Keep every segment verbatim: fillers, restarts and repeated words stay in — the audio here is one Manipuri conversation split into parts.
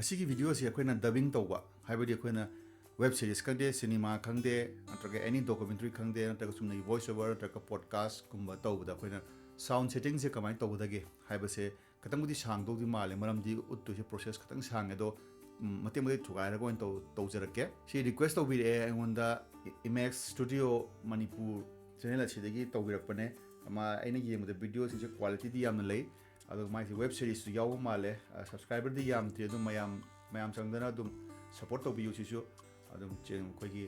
ꯁꯤꯒꯤ ꯚꯤꯗꯤꯑꯣꯁꯤ ꯑꯩꯈꯣꯏꯅ dubbing ꯇꯧꯕ, ꯍꯥꯏꯕꯗꯤ ꯑꯩꯈꯣꯏꯅ web series ꯈꯪꯗꯦ, ꯁꯤꯅꯦꯃꯥ ꯈꯪꯗꯦ, ꯅꯠꯇ꯭ꯔꯒ any documentary ꯈꯪꯗꯦ, ꯅꯠꯇ꯭ꯔꯒ ꯆꯨꯝꯅꯒꯤ voice over ꯅꯠꯇ꯭ꯔꯒ ꯄꯣꯗꯀꯥꯁꯀꯨꯝꯕ ꯇꯧꯕꯗ ꯑꯩꯈꯣꯏꯅ sound settingꯁꯦ ꯀꯃꯥꯏꯅ ꯇꯧꯒꯗꯒꯦ ꯍꯥꯏꯕꯁꯦ ꯈꯤꯇꯪꯕꯨꯗꯤ ꯁꯥꯡꯗꯧꯗꯤ ꯃꯥꯜꯂꯦ, ꯃꯔꯝꯗꯤ ꯎꯠꯇꯣꯏꯁꯦ process ꯈꯤꯇꯪ ꯁꯥꯡꯉꯦ꯫ ꯑꯗꯣ ꯎꯝ, ꯃꯇꯦꯛ ꯃꯇꯦꯛ ꯊꯨꯒꯥꯏꯔꯒ ꯑꯣꯏꯅ ꯇꯧ- ꯇꯧꯖꯔꯛꯀꯦ꯫ ꯁꯤ request ꯇꯧꯕꯤꯔꯛꯑꯦ ꯑꯩꯉꯣꯟꯗ, ꯏꯃꯦꯛꯁ ꯁ꯭ꯇꯨꯗꯤꯑꯣ ꯃꯅꯤꯄꯨꯔ ꯆꯦꯅꯦꯜ ꯑꯁꯤꯗꯒꯤ ꯇꯧꯕꯤꯔꯛꯄꯅꯦ꯫ ꯃꯥ ꯑꯩꯅ ꯌꯦꯡꯕꯗ ꯚꯤꯗꯤꯑꯣꯁꯤꯡꯁꯦ qualityꯗꯤ ꯌꯥꯝꯅ ꯂꯩ, ꯑꯗꯨꯒ ꯃꯥꯏꯁꯦ web seriesꯁꯨ ꯌꯥꯎꯕ ꯃꯥꯜꯂꯦ꯫ ꯑ, subscriberꯗꯤ ꯌꯥꯝꯗ꯭ꯔꯤ, ꯑꯗꯨꯝ ꯃꯌꯥꯝ, ꯃꯌꯥꯝ ꯆꯪꯗꯅ ꯑꯗꯨꯝ support ꯇꯧꯕꯤꯌꯨ꯫ ꯁꯤꯁꯨ ꯑꯗꯨꯝ ꯆꯦ-, ꯑꯩꯈꯣꯏꯒꯤ,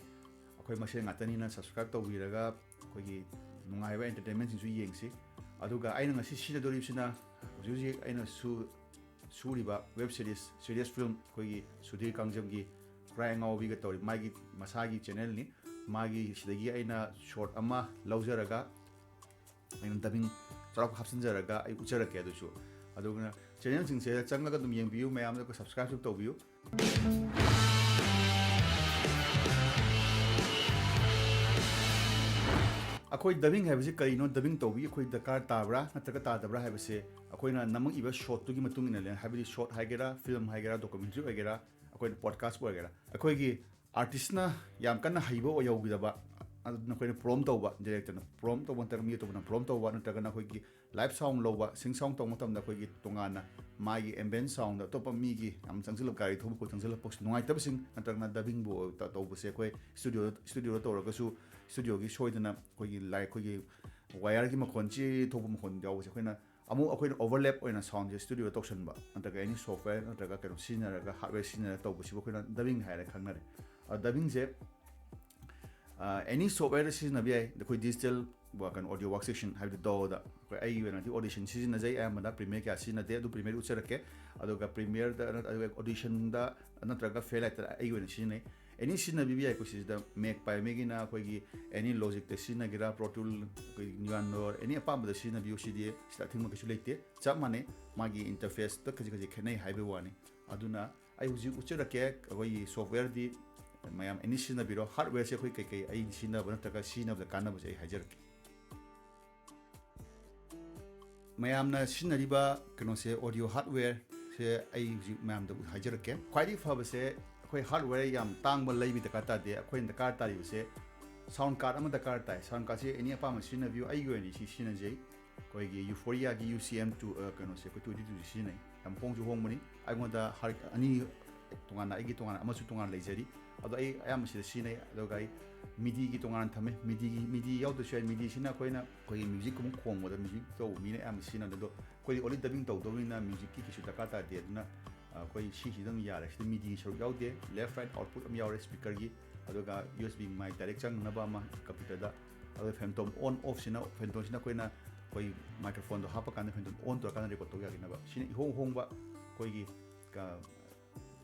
ꯑꯩꯈꯣꯏ ꯃꯁꯦꯟ ꯉꯥꯛꯇꯅꯤꯅ subscribe ꯇꯧꯕꯤꯔꯒ ꯑꯩꯈꯣꯏꯒꯤ ꯅꯨꯡꯉꯥꯏꯕ entertainmentꯁꯤꯡꯁꯨ ꯌꯦꯡꯁꯤ꯫ ꯑꯗꯨꯒ ꯑꯩꯅ ꯉꯁꯤ ꯁꯤꯖꯤꯟꯅꯗꯣꯔꯤꯕꯁꯤꯅ ꯍꯧꯖꯤꯛ ꯍꯧꯖꯤꯛ ꯑꯩꯅ ꯁꯨ-, ꯁꯨꯔꯤꯕ web series, serious film, ꯑꯩꯈꯣꯏꯒꯤ ꯁꯨꯙꯤꯔ ꯀꯥꯡꯖꯝꯒꯤ ꯀ꯭ꯔꯥꯏ ꯑꯉꯥꯎꯕꯤꯒ ꯇꯧꯔꯤ, ꯃꯥꯒꯤ ꯃꯁꯥꯒꯤ ꯆꯦꯅꯦꯜꯅꯤ꯫ ꯃꯥꯒꯤ ꯁꯤꯗꯒꯤ ꯑꯩꯅ short ꯑꯃ ꯂꯧꯖꯔꯒ ꯑꯩꯅ dubbing ꯆꯥꯎꯔꯥꯛꯄ ꯍꯥꯞꯆꯤꯟꯖꯔꯒ ꯑꯩ ꯎꯠꯆꯔꯛꯀꯦ꯫ ꯑꯗꯨꯁꯨ ꯑꯗꯨꯒ ꯆꯦꯅꯦꯜꯁꯤꯡꯁꯦ ꯆꯪꯉꯒ ꯑꯗꯨꯝ ꯌꯦꯡꯕꯤꯌꯨ, ꯃꯌꯥꯝꯗ subscribeꯁꯨ ꯇꯧꯕꯤꯌꯨ꯫ ꯑꯩꯈꯣꯏ dubbing ꯍꯥꯏꯕꯁꯤ ꯀꯔꯤꯅꯣ, dubbing ꯇꯧꯕꯒꯤ ꯑꯩꯈꯣꯏ ꯗꯔꯀꯥꯔ ꯇꯥꯕ꯭ꯔꯥ ꯅꯠꯇ꯭ꯔꯒ ꯇꯥꯗꯕ꯭ꯔꯥ ꯍꯥꯏꯕꯁꯦ ꯑꯩꯈꯣꯏꯅ ꯅꯝꯃꯛꯏꯕ shortꯇꯨꯒꯤ ꯃꯇꯨꯡ ꯏꯟꯅ ꯂꯩ꯫ ꯍꯥꯏꯕꯗꯤ short ꯍꯥꯏꯒꯦꯔꯥ, film ꯍꯥꯏꯒꯦꯔꯥ, documentary ꯑꯣꯏꯒꯦꯔꯥ, ꯑꯩꯈꯣꯏꯅ ꯄꯣꯗꯀꯥꯁꯄꯨ ꯑꯣꯏꯒꯦꯔꯥ, ꯑꯩꯈꯣꯏꯒꯤ artistꯅ ꯌꯥꯝ ꯀꯟꯅ ꯍꯩꯕ ꯌꯧꯈꯤꯗꯕ, ꯑꯗꯨꯅ ꯑꯩꯈꯣꯏꯅ prompt ꯇꯧꯕ, directorꯅ prompt ꯇꯧꯕ ꯅꯠꯇ꯭ꯔꯒ ꯃꯤ ꯑꯇꯣꯞꯄꯅ prompt ꯇꯧꯕ, ꯅꯠꯇ꯭ꯔꯒꯅ ꯑꯩꯈꯣꯏꯒꯤ live sound ꯂꯧꯕ, sing sound ꯇꯧꯕ ꯃꯇꯝꯗ ꯑꯩꯈꯣꯏꯒꯤ ꯇꯣꯉꯥꯟꯅ ꯃꯥꯒꯤ ambient soundꯗ ꯑꯇꯣꯞꯄ ꯃꯤꯒꯤ ꯌꯥꯝ ꯆꯪꯁꯤꯜꯂꯛꯄ, ꯒꯥꯔꯤ ꯊꯧꯕ ꯈꯣꯠꯄ ꯆꯪꯁꯤꯜꯂꯛꯄ ꯅꯨꯡꯉꯥꯏꯇꯕꯁꯤꯡ, ꯅꯠꯇ꯭ꯔꯒꯅ dubbingꯕꯨ ꯇ-, ꯇꯧꯕꯁꯦ ꯑꯩꯈꯣꯏ studio, studioꯗ ꯇꯧꯔꯒꯁꯨ studioꯒꯤ ꯁꯣꯏꯗꯅ ꯑꯩꯈꯣꯏꯒꯤ ꯂꯥꯏ-, ꯑꯩꯈꯣꯏꯒꯤ wireꯒꯤ ꯃꯈꯣꯟ ꯆꯤ ꯊꯣꯛꯄ ꯃꯈꯣꯟ ꯌꯥꯎꯕꯁꯦ ꯑꯩꯈꯣꯏꯅ ꯑꯃꯨꯛ ꯑꯩꯈꯣꯏꯅ overlap ꯑꯣꯏꯅ soundꯁꯦ studioꯗ ꯇꯧꯁꯟꯕ, ꯅꯠꯇ꯭ꯔꯒ any software ꯅꯠꯇ꯭ꯔꯒ ꯀꯩꯅꯣ ꯁꯤꯖꯤꯟꯅꯔꯒ, hardware ꯁꯤꯖꯤꯟꯅꯔꯒ ꯇꯧꯕꯁꯤꯕꯨ ꯑꯩꯈꯣꯏꯅ dubbing ꯍꯥꯏꯔ ꯈꯪꯅꯔꯦ꯫ ꯑ, dubbingꯁꯦ, ꯑ, any softwareꯗ ꯁꯤꯖꯤꯟꯅꯕ ꯌꯥꯏ꯫ ꯑꯩꯈꯣꯏ digital ꯋ-, ꯀꯩꯅꯣ, audio workstation ꯍꯥꯏꯕꯗꯤ DAWꯗ ꯑꯩꯈꯣꯏ, ꯑꯩꯒꯤ ꯑꯣꯏꯅꯗꯤ Audition ꯁꯤꯖꯤꯟꯅꯖꯩ ꯑꯌꯥꯝꯕꯅ, Premiere ꯀꯌꯥ ꯁꯤꯖꯤꯟꯅꯗꯦ, ꯑꯗꯨ Premiere ꯎꯠꯆꯔꯛꯀꯦ꯫ ꯑꯗꯨꯒ Premiereꯗ, ꯑꯗꯨꯒ Auditionꯗ ꯅꯠꯇ꯭ꯔꯒ Fairlightꯇ ꯑꯩꯒꯤ ꯑꯣꯏꯅ ꯁꯤꯖꯤꯟꯅꯩ꯫ Any ꯁꯤꯖꯤꯟꯅꯕꯤꯕ ꯌꯥꯏ꯫ ꯑꯩꯈꯣꯏ ꯁꯤꯁꯤꯗ Mac ꯄꯥꯏꯕ ꯃꯤꯒꯤꯅ ꯑꯩꯈꯣꯏꯒꯤ any Logicꯇ ꯁꯤꯖꯤꯟꯅꯒꯦꯔꯥ, Pro Tool, ꯑꯩꯈꯣꯏ Nuanor, any ꯑꯄꯥꯝꯕꯗ ꯁꯤꯖꯤꯟꯅꯕꯤꯌꯨ꯫ ꯁꯤꯗꯤ ꯁꯤꯗ ꯑꯊꯤꯡꯕ ꯀꯩꯁꯨ ꯂꯩꯇꯦ, ꯆꯞ ꯃꯥꯟꯅꯩ꯫ ꯃꯥꯒꯤ interfaceꯇ ꯈꯖꯤꯛ ꯈꯖꯤꯛ ꯈꯦꯠꯅꯩ ꯍꯥꯏꯕꯒꯤ ꯋꯥꯅꯤ꯫ ꯑꯗꯨꯅ ꯑꯩ ꯍꯧꯖꯤꯛ ꯎꯠꯆꯔꯛꯀꯦ, ꯑꯩꯈꯣꯏꯒꯤ softwareꯗꯤ ꯃꯌꯥꯝ any ꯁꯤꯖꯤꯟꯅꯕꯤꯔꯣ꯫ Hardwareꯁꯦ ꯑꯩꯈꯣꯏ ꯀꯩꯀꯩ ꯑꯩ ꯁꯤꯖꯤꯟꯅꯕ ꯅꯠꯇ꯭ꯔꯒ ꯁꯤꯖꯤꯟꯅꯕꯗ ꯀꯥꯟꯅꯕꯁꯦ ꯑꯩ ꯍꯥꯏꯖꯔꯛꯀꯦ꯫ ꯃꯌꯥꯝꯅ ꯁꯤꯖꯤꯟꯅꯔꯤꯕ ꯀꯩꯅꯣꯁꯦ audio hardware, ꯁꯦ ꯑꯩ ꯍꯧꯖꯤꯛ ꯃꯌꯥꯝꯗ ꯍꯥꯏꯖꯔꯛꯀꯦ꯫ ꯈ꯭ꯋꯥꯏꯗꯒꯤ ꯐꯕꯁꯦ ꯑꯩꯈꯣꯏ hardware ꯌꯥꯝ ꯇꯥꯡꯕ ꯂꯩꯕꯤ ꯗꯔꯀꯥꯔ ꯇꯥꯗꯦ꯫ ꯑꯩꯈꯣꯏꯅ ꯗꯔꯀꯥꯔ ꯇꯥꯔꯤꯕꯁꯦ sound card ꯑꯃ ꯗꯔꯀꯥꯔ ꯇꯥꯏ꯫ Sound cardꯁꯦ any ꯑꯄꯥꯝꯕ ꯁꯤꯖꯤꯟꯅꯕꯤꯌꯨ꯫ ꯑꯩꯒꯤ ꯑꯣꯏꯅꯗꯤ ꯁꯤ ꯁꯤꯖꯤꯟꯅꯖꯩ꯫ ꯑꯩꯈꯣꯏꯒꯤ Euphoriaꯒꯤ U C M two, ꯑ, ꯀꯩꯅꯣꯁꯦ, ꯑꯩꯈꯣꯏ twenty twoꯁꯦ ꯁꯤꯖꯤꯟꯅꯩ꯫ ꯌꯥꯝ ꯍꯣꯡꯁꯨ ꯍꯣꯡꯕꯅꯤ꯫ ꯑꯩꯉꯣꯟꯗ ꯍꯥꯔ ꯑꯅꯤ ꯇꯣꯉꯥꯟꯅ, ꯑꯩꯒꯤ ꯇꯣꯉꯥꯟꯅ ꯑꯃꯁꯨ ꯇꯣꯉꯥꯟꯅ ꯂꯩꯖꯔꯤ꯫ ꯑꯗꯣ ꯑꯩ ꯑꯌꯥꯝꯕ ꯁꯤꯗ ꯁꯤꯖꯤꯟꯅꯩ꯫ ꯑꯗꯨꯒ ꯑꯩ MIDIꯒꯤ ꯇꯣꯉꯥꯟꯅ ꯊꯝꯃꯦ꯫ MIDIꯒꯤ, MIDI ꯌꯥꯎꯗ꯭ꯔꯁꯨ ꯌꯥꯏ꯫ MIDIꯁꯤꯅ ꯑꯩꯈꯣꯏꯅ, ꯑꯩꯈꯣꯏꯒꯤ music ꯀꯨꯝꯕ ꯈꯣꯡꯕꯗ music ꯇꯧꯕ ꯃꯤꯅ ꯑꯌꯥꯝꯕ ꯁꯤꯖꯤꯟꯅꯕꯅꯦ꯫ ꯑꯗꯣ ꯑꯩꯈꯣꯏꯗꯤ only dubbing ꯇꯧꯗꯧꯅꯤꯅ musicꯀꯤ ꯀꯩꯁꯨ ꯗꯔꯀꯥꯔ ꯇꯥꯗꯦ꯫ ꯑꯗꯨꯅ, ꯑ, ꯑꯩꯈꯣꯏ ꯁꯤꯁꯤꯗꯪ ꯌꯥꯔꯦ꯫ ꯁꯤꯗ MIDIꯒꯤ ꯁꯔꯨꯛ ꯌꯥꯎꯗꯦ꯫ Left right output ꯑꯃ ꯌꯥꯎꯔꯦ speakerꯒꯤ, ꯑꯗꯨꯒ USB mic direct ꯆꯪꯅꯕ ꯑꯃ computerꯗ, ꯑꯗꯨꯒ phantom on off ꯁꯤꯅ, phantomꯁꯤꯅ ꯑꯩꯈꯣꯏꯅ, ꯑꯩꯈꯣꯏ microphoneꯗꯣ ꯍꯥꯞꯄꯀꯥꯟꯗ phantom on ꯇꯧꯔꯀꯥꯟꯗ record ꯇꯧ ꯌꯥꯒꯅꯕ꯫ ꯁꯤꯅ ꯏꯍꯣꯡ ꯍꯣꯡꯕ ꯑꯩꯈꯣꯏꯒꯤ, ꯑ,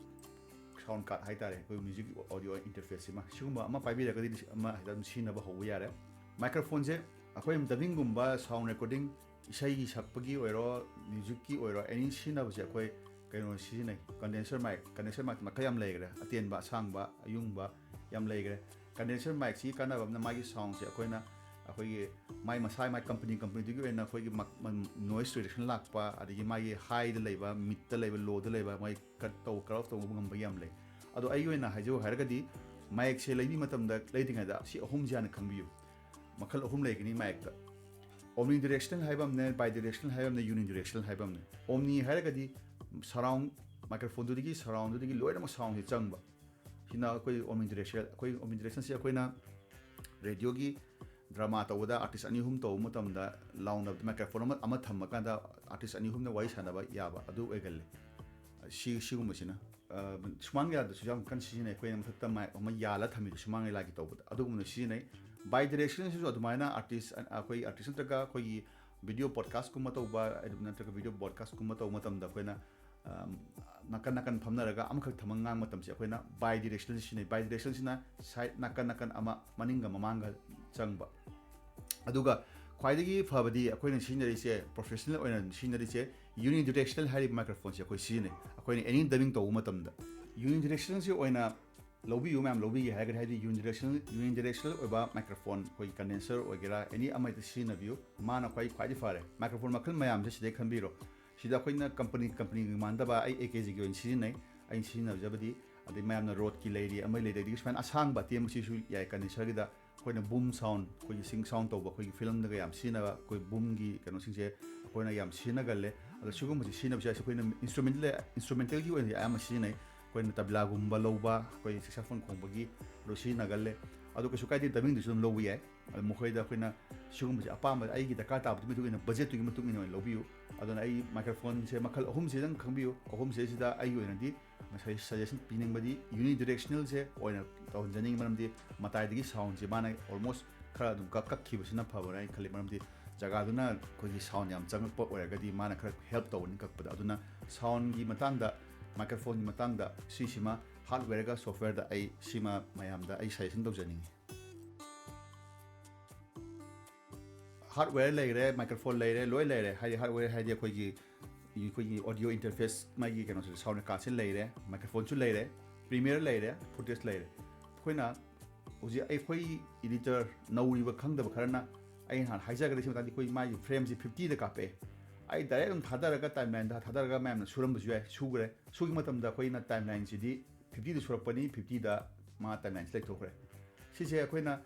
sound card ꯍꯥꯏꯇꯥꯔꯦ, ꯑꯩꯈꯣꯏ music audio interfaceꯁꯤꯃ꯫ ꯁꯤꯒꯨꯝꯕ ꯑꯃ ꯄꯥꯏꯕꯤꯔꯒꯗꯤ ꯑꯃ ꯍꯦꯛꯇ ꯑꯗꯨꯝ ꯁꯤꯖꯤꯟꯅꯕ ꯍꯧꯕ ꯌꯥꯔꯦ꯫ Microphoneꯁꯦ ꯑꯩꯈꯣꯏ dubbingꯒꯨꯝꯕ sound recording, ꯏꯁꯩꯒꯤ ꯁꯛꯄꯒꯤ ꯑꯣꯏꯔꯣ, musicꯀꯤ ꯑꯣꯏꯔꯣ, any ꯁꯤꯖꯤꯟꯅꯕꯁꯦ ꯑꯩꯈꯣꯏ ꯀꯩꯅꯣ ꯁꯤꯖꯤꯟꯅꯩ, condenser mic꯫ Condenser mic ꯃꯈꯜ ꯌꯥꯝ ꯂꯩꯈ꯭ꯔꯦ, ꯑꯇꯦꯟꯕ, ꯑꯁꯥꯡꯕ, ꯑꯌꯨꯡꯕ ꯌꯥꯝ ꯂꯩꯈ꯭ꯔꯦ꯫ Condenser micꯁꯤꯒꯤ ꯀꯥꯟꯅꯕ ꯑꯃꯅ ꯃꯥꯒꯤ soundꯁꯦ ꯑꯩꯈꯣꯏꯅ, ꯑꯩꯈꯣꯏꯒꯤ ꯃꯥꯏ ꯃꯁꯥ, ꯃꯥꯏ company companyꯗꯨꯒꯤ ꯑꯣꯏꯅ ꯑꯩꯈꯣꯏꯒꯤ ꯃ-, ꯃ-, noise reduction ꯂꯥꯛꯄ, ꯑꯗꯒꯤ ꯃꯥꯒꯤ highꯗ ꯂꯩꯕ, midꯇ ꯂꯩꯕ, lowꯗ ꯂꯩꯕ, ꯃꯥꯒꯤ cut ꯇꯧꯕ, curve ꯇꯧꯕ ꯉꯝꯕ ꯌꯥꯝ ꯂꯩ꯫ ꯑꯗꯣ ꯑꯩꯒꯤ ꯑꯣꯏꯅ ꯍꯥꯏꯖꯧ ꯍꯥꯏꯔꯒꯗꯤ micꯁꯦ ꯂꯩꯕꯤ ꯃꯇꯝꯗ ꯂꯩꯗ꯭ꯔꯤꯉꯩꯗ ꯁꯤ ꯑꯍꯨꯝꯁꯦ ꯍꯥꯟꯅ ꯈꯪꯕꯤꯌꯨ꯫ ꯃꯈꯜ ꯑꯍꯨꯝ ꯂꯩꯒꯅꯤ micꯇ꯫ Omnidirectional ꯍꯥꯏꯕ ꯑꯃꯅꯦ, bidirectional ꯍꯥꯏꯕ ꯑꯃꯅꯦ, unidirectional ꯍꯥꯏꯕ ꯑꯃꯅꯦ꯫ Omni ꯍꯥꯏꯔꯒꯗꯤ surround, microphoneꯗꯨꯗꯒꯤ, surroundꯗꯨꯗꯒꯤ ꯂꯣꯏꯅꯃꯛ soundꯁꯦ ꯆꯪꯕ꯫ ꯁꯤꯅ ꯑꯩꯈꯣꯏ omnidirectional꯫ ꯑꯩꯈꯣꯏ omnidirectionꯁꯦ ꯑꯩꯈꯣꯏꯅ radioꯒꯤ drama ꯇꯧꯕꯗ artist ꯑꯅꯤ ꯑꯍꯨꯝ ꯇꯧꯕ ꯃꯇꯝꯗ ꯂꯥꯎꯅꯕꯗ microphone ꯑꯃ, ꯑꯃ ꯊꯝꯃꯀꯥꯟꯗ artist ꯑꯅꯤ ꯑꯍꯨꯝꯅ ꯋꯥꯔꯤ ꯁꯥꯟꯅꯕ ꯌꯥꯕ ꯑꯗꯨ ꯑꯣꯏꯒꯜꯂꯤ꯫ ꯁꯤ-, ꯁꯤꯒꯨꯝꯕꯁꯤꯅ, ꯑ, ꯁꯨꯃꯥꯡ ꯂꯤꯂꯥꯗꯁꯨ ꯌꯥꯝ ꯀꯟꯅ ꯁꯤꯖꯤꯟꯅꯩ꯫ ꯑꯩꯈꯣꯏꯅ ꯃꯊꯛꯇ mic ꯑꯃ ꯌꯥꯜꯂ ꯊꯝꯃꯤꯗꯣ ꯁꯨꯃꯥꯡ ꯂꯤꯂꯥꯒꯤ ꯇꯧꯕꯗ, ꯑꯗꯨꯒꯨꯝꯕꯗ ꯁꯤꯖꯤꯟꯅꯩ꯫ Bidirectionꯁꯤꯁꯨ ꯑꯗꯨꯃꯥꯏꯅ artist, ꯑꯩꯈꯣꯏ artist ꯅꯠꯇ꯭ꯔꯒ ꯑꯩꯈꯣꯏꯒꯤ video podcastꯀꯨꯝꯕ ꯇꯧꯕ, ꯅꯠꯇ꯭ꯔꯒ video broadcastꯀꯨꯝꯕ ꯇꯧꯕ ꯃꯇꯝꯗ ꯑꯩꯈꯣꯏꯅ, ꯑ, ꯅꯥꯀꯟ ꯅꯥꯀꯟ ꯐꯝꯅꯔꯒ ꯑꯃꯈꯛ ꯊꯝꯃꯒ ꯉꯥꯡꯕ ꯃꯇꯝꯁꯦ ꯑꯩꯈꯣꯏꯅ bidirectional ꯁꯤꯖꯤꯟꯅꯩ꯫ Bidirectionꯁꯤꯅ side ꯅꯥꯀꯟ ꯅꯥꯀꯟ ꯑꯃ ꯃꯅꯤꯡꯒ ꯃꯃꯥꯡꯒ ꯆꯪꯕ꯫ ꯑꯗꯨꯒ ꯈ꯭ꯋꯥꯏꯗꯒꯤ ꯐꯕꯗꯤ ꯑꯩꯈꯣꯏꯅ ꯁꯤꯖꯤꯟꯅꯔꯤꯁꯦ, professional ꯑꯣꯏꯅ ꯁꯤꯖꯤꯟꯅꯔꯤꯁꯦ unidirectional ꯍꯥꯏꯔꯤꯕ microphoneꯁꯦ ꯑꯩꯈꯣꯏ ꯁꯤꯖꯤꯟꯅꯩ꯫ ꯑꯩꯈꯣꯏꯅ any dubbing ꯇꯧꯕ ꯃꯇꯝꯗ unidirectionꯁꯤ ꯑꯣꯏꯅ ꯂꯧꯕꯤꯌꯨ, ꯃꯌꯥꯝ ꯂꯧꯕꯤꯒꯦ ꯍꯥꯏꯔꯒꯗꯤ ꯍꯥꯏꯗꯤ unidirectional, unidirectional ꯑꯣꯏꯕ microphone, ꯑꯩꯈꯣꯏꯒꯤ condenser ꯑꯣꯏꯒꯦꯔꯥ, any ꯑꯃ ꯍꯦꯛꯇ ꯁꯤꯖꯤꯟꯅꯕꯤꯌꯨ꯫ ꯃꯥꯅ ꯈ꯭ꯋꯥꯏ, ꯈ꯭ꯋꯥꯏꯗꯒꯤ ꯐꯔꯦ꯫ Microphone ꯃꯈꯜ ꯃꯌꯥꯝꯁꯦ ꯁꯤꯗꯩ ꯈꯟꯕꯤꯔꯣ꯫ ꯁꯤꯗ ꯑꯩꯈꯣꯏꯅ ꯀꯝꯄꯅꯤ ꯀꯝꯄꯅꯤꯒꯤ ꯃꯥꯟꯅꯗꯕ ꯑꯩ ꯑꯦ ꯀꯦ ꯖꯤꯒꯤ ꯑꯣꯏꯅ ꯁꯤꯖꯤꯟꯅꯩ꯫ ꯑꯩꯅ ꯁꯤꯖꯤꯟꯅꯖꯕꯗꯤ, ꯑꯗꯩ ꯃꯌꯥꯝꯅ ꯔꯣꯗꯀꯤ ꯂꯩꯔꯤ, ꯑꯃ ꯂꯩꯔꯤ, ꯑꯗꯒꯤ ꯁꯨꯃꯥꯏꯅ ꯑꯁꯥꯡꯕ ꯑꯇꯦꯟꯕꯁꯤꯁꯨ ꯌꯥꯏ꯫ ꯀꯟꯗꯦꯟꯁꯔꯒꯤꯗ ꯑꯩꯈꯣꯏꯅ ꯕꯨꯝ ꯁꯥꯎꯟ, ꯑꯩꯈꯣꯏꯒꯤ ꯁꯤꯡ ꯁꯥꯎꯟ ꯇꯧꯕ, ꯑꯩꯈꯣꯏꯒꯤ ꯐꯤꯂꯝꯗꯒ ꯌꯥꯝ ꯁꯤꯖꯤꯟꯅꯕ ꯑꯩꯈꯣꯏ ꯕꯨꯝꯒꯤ ꯀꯩꯅꯣꯁꯤꯡꯁꯦ ꯑꯩꯈꯣꯏꯅ ꯌꯥꯝ ꯁꯤꯖꯤꯟꯅꯒꯜꯂꯦ꯫ ꯑꯗꯣ ꯁꯤꯒꯨꯝꯕꯁꯦ ꯁꯤꯖꯤꯟꯅꯕꯁꯦ ꯑꯩꯈꯣꯏꯅ ꯏꯟꯁꯇ꯭ꯔꯨꯃꯦꯟꯇꯦꯜ ꯏꯟꯁꯇ꯭ꯔꯨꯃꯦꯟꯇꯦꯜꯒꯤ ꯑꯣꯏꯅ ꯑꯌꯥꯝꯕ ꯁꯤꯖꯤꯟꯅꯩ꯫ ꯑꯩꯈꯣꯏꯅ ꯇꯕꯤꯂꯥꯒꯨꯝꯕ ꯂꯧꯕ, ꯑꯩꯈꯣꯏ ꯁꯦꯛꯁꯥꯐꯣꯟ ꯈꯣꯡꯕꯒꯤ ꯑꯗꯨ ꯁꯤꯖꯤꯟꯅꯒꯜꯂꯦ꯫ ꯑꯗꯣ ꯀꯩꯁꯨ ꯀꯥꯏꯗꯦ, ꯗꯕꯤꯡꯗꯁꯨ ꯑꯗꯨꯝ ꯂꯧꯕ ꯌꯥꯏ꯫ ꯑꯗꯣ ꯃꯈꯣꯏꯗ ꯑꯩꯈꯣꯏꯅ ꯁꯤꯒꯨꯝꯕꯁꯦ ꯑꯄꯥꯝꯕ, ꯑꯩꯒꯤ ꯗꯔꯀꯥꯔ ꯇꯥꯕꯗꯨꯒꯤ ꯃꯇꯨꯡ ꯏꯟꯅ, ꯕꯖꯦꯠꯇꯨꯒꯤ ꯃꯇꯨꯡ ꯏꯟꯅ ꯑꯣꯏꯅ ꯂꯧꯕꯤꯌꯨ꯫ ꯑꯗꯨꯅ ꯑꯩ ꯃꯥꯏꯀ꯭ꯔꯣꯐꯣꯟꯁꯦ ꯃꯈꯜ ꯑꯍꯨꯝꯁꯤꯗꯪ ꯈꯪꯕꯤꯌꯨ꯫ ꯑꯍꯨꯝꯁꯤꯗꯩꯁꯤꯗ ꯑꯩꯒꯤ ꯑꯣꯏꯅꯗꯤ ꯉꯁꯥꯏ ꯁꯖꯦꯁꯟ ꯄꯤꯅꯤꯡꯕꯗꯤ ꯌꯨꯅꯤ ꯗꯤꯔꯦꯛꯁꯅꯦꯜꯁꯦ ꯑꯣꯏꯅ ꯇꯧꯍꯟꯖꯅꯤꯡꯉꯤ, ꯃꯔꯝꯗꯤ ꯃꯇꯥꯏꯗꯒꯤ ꯁꯥꯎꯟꯁꯦ ꯃꯥꯅ ꯑꯣꯜꯃꯣꯁ ꯈꯔ ꯑꯗꯨꯝ ꯀꯛ ꯀꯛꯈꯤꯕꯁꯤꯅ ꯐꯕ꯭ꯔꯥ ꯍꯥꯏꯅ ꯈꯜꯂꯤ, ꯃꯔꯝꯗꯤ ꯖꯒꯥꯗꯨꯅ ꯑꯩꯈꯣꯏꯒꯤ ꯁꯥꯎꯟ ꯌꯥꯝ ꯆꯪꯉꯛꯄ ꯑꯣꯏꯔꯒꯗꯤ ꯃꯥꯅ ꯈꯔ ꯍꯦꯜꯞ ꯇꯧꯒꯅꯤ ꯀꯛꯄꯗ꯫ ꯑꯗꯨꯅ ꯁꯥꯎꯟꯒꯤ ꯃꯇꯥꯡꯗ, ꯃꯥꯏꯀ꯭ꯔꯣꯐꯣꯟꯒꯤ ꯃꯇꯥꯡꯗ ꯁꯤꯁꯤꯃ ꯍꯥꯔꯗꯋꯦꯌꯔꯒ ꯁꯣꯐꯋꯦꯌꯔꯗ ꯑꯩ ꯁꯤꯃ ꯃꯌꯥꯝꯗ ꯑꯩ ꯁꯖꯦꯁꯟ ꯇꯧꯖꯅꯤꯡꯉꯤ꯫ ꯍꯥꯔꯗꯋꯦꯌꯔ ꯂꯩꯔꯦ, ꯃꯥꯏꯀ꯭ꯔꯣꯐꯣꯟ ꯂꯩꯔꯦ, ꯂꯣꯏ ꯂꯩꯔꯦ꯫ ꯍꯥꯏꯗꯤ ꯍꯥꯔꯗꯋꯦꯌꯔ ꯍꯥꯏꯗꯤ ꯑꯩꯈꯣꯏꯒꯤ, ꯑꯩꯈꯣꯏꯒꯤ ꯑꯣꯗꯤꯑꯣ ꯏꯟꯇꯔꯐꯦꯁ, ꯃꯥꯒꯤ ꯀꯩꯅꯣꯁꯦ, ꯁꯥꯎꯟ ꯀꯥꯔꯠꯁꯦ ꯂꯩꯔꯦ, ꯃꯥꯏꯀ꯭ꯔꯣꯐꯣꯟꯁꯨ ꯂꯩꯔꯦ, ꯄ꯭ꯔꯤꯃꯤꯌꯔ ꯂꯩꯔꯦ, ꯐꯨꯇꯦꯖ ꯂꯩꯔꯦ꯫ ꯑꯩꯈꯣꯏꯅ ꯍꯧꯖꯤꯛ ꯑꯩꯈꯣꯏ ꯏꯗꯤꯇꯔ ꯅꯧꯔꯤꯕ ꯈꯪꯗꯕ ꯈꯔꯅ, ꯑꯩ ꯅꯍꯥꯟ ꯍꯥꯏꯖꯈ꯭ꯔꯦ ꯁꯤ ꯃꯇꯥꯡꯗꯤ, ꯑꯩꯈꯣꯏ ꯃꯥꯒꯤ ꯐ꯭ꯔꯦꯝꯁꯤ ꯐꯤꯐꯇꯤꯗ ꯀꯥꯞꯄꯛꯑꯦ꯫ ꯑꯩ ꯗꯥꯏꯔꯦꯛ ꯑꯗꯨꯝ ꯊꯥꯗꯔꯒ ꯇꯥꯏꯝꯂꯥꯏꯟꯗ ꯊꯥꯗꯔꯒ ꯃꯌꯥꯝꯅ ꯁꯨꯔꯝꯕꯁꯨ ꯌꯥꯏ, ꯁꯨꯈ꯭ꯔꯦ꯫ ꯁꯨꯒꯤ ꯃꯇꯝꯗ ꯑꯩꯈꯣꯏꯅ ꯇꯥꯏꯝꯂꯥꯏꯟꯁꯤꯗꯤ ꯐꯤꯐꯇꯤꯗ ꯁꯨꯔꯛꯄꯅꯤ, ꯐꯤꯐꯇꯤꯗ ꯃꯥ ꯇꯥꯏꯝꯂꯥꯏꯟꯁꯤ ꯂꯩꯊꯣꯛꯈ꯭ꯔꯦ꯫ ꯁꯤꯁꯦ ꯑꯩꯈꯣꯏꯅ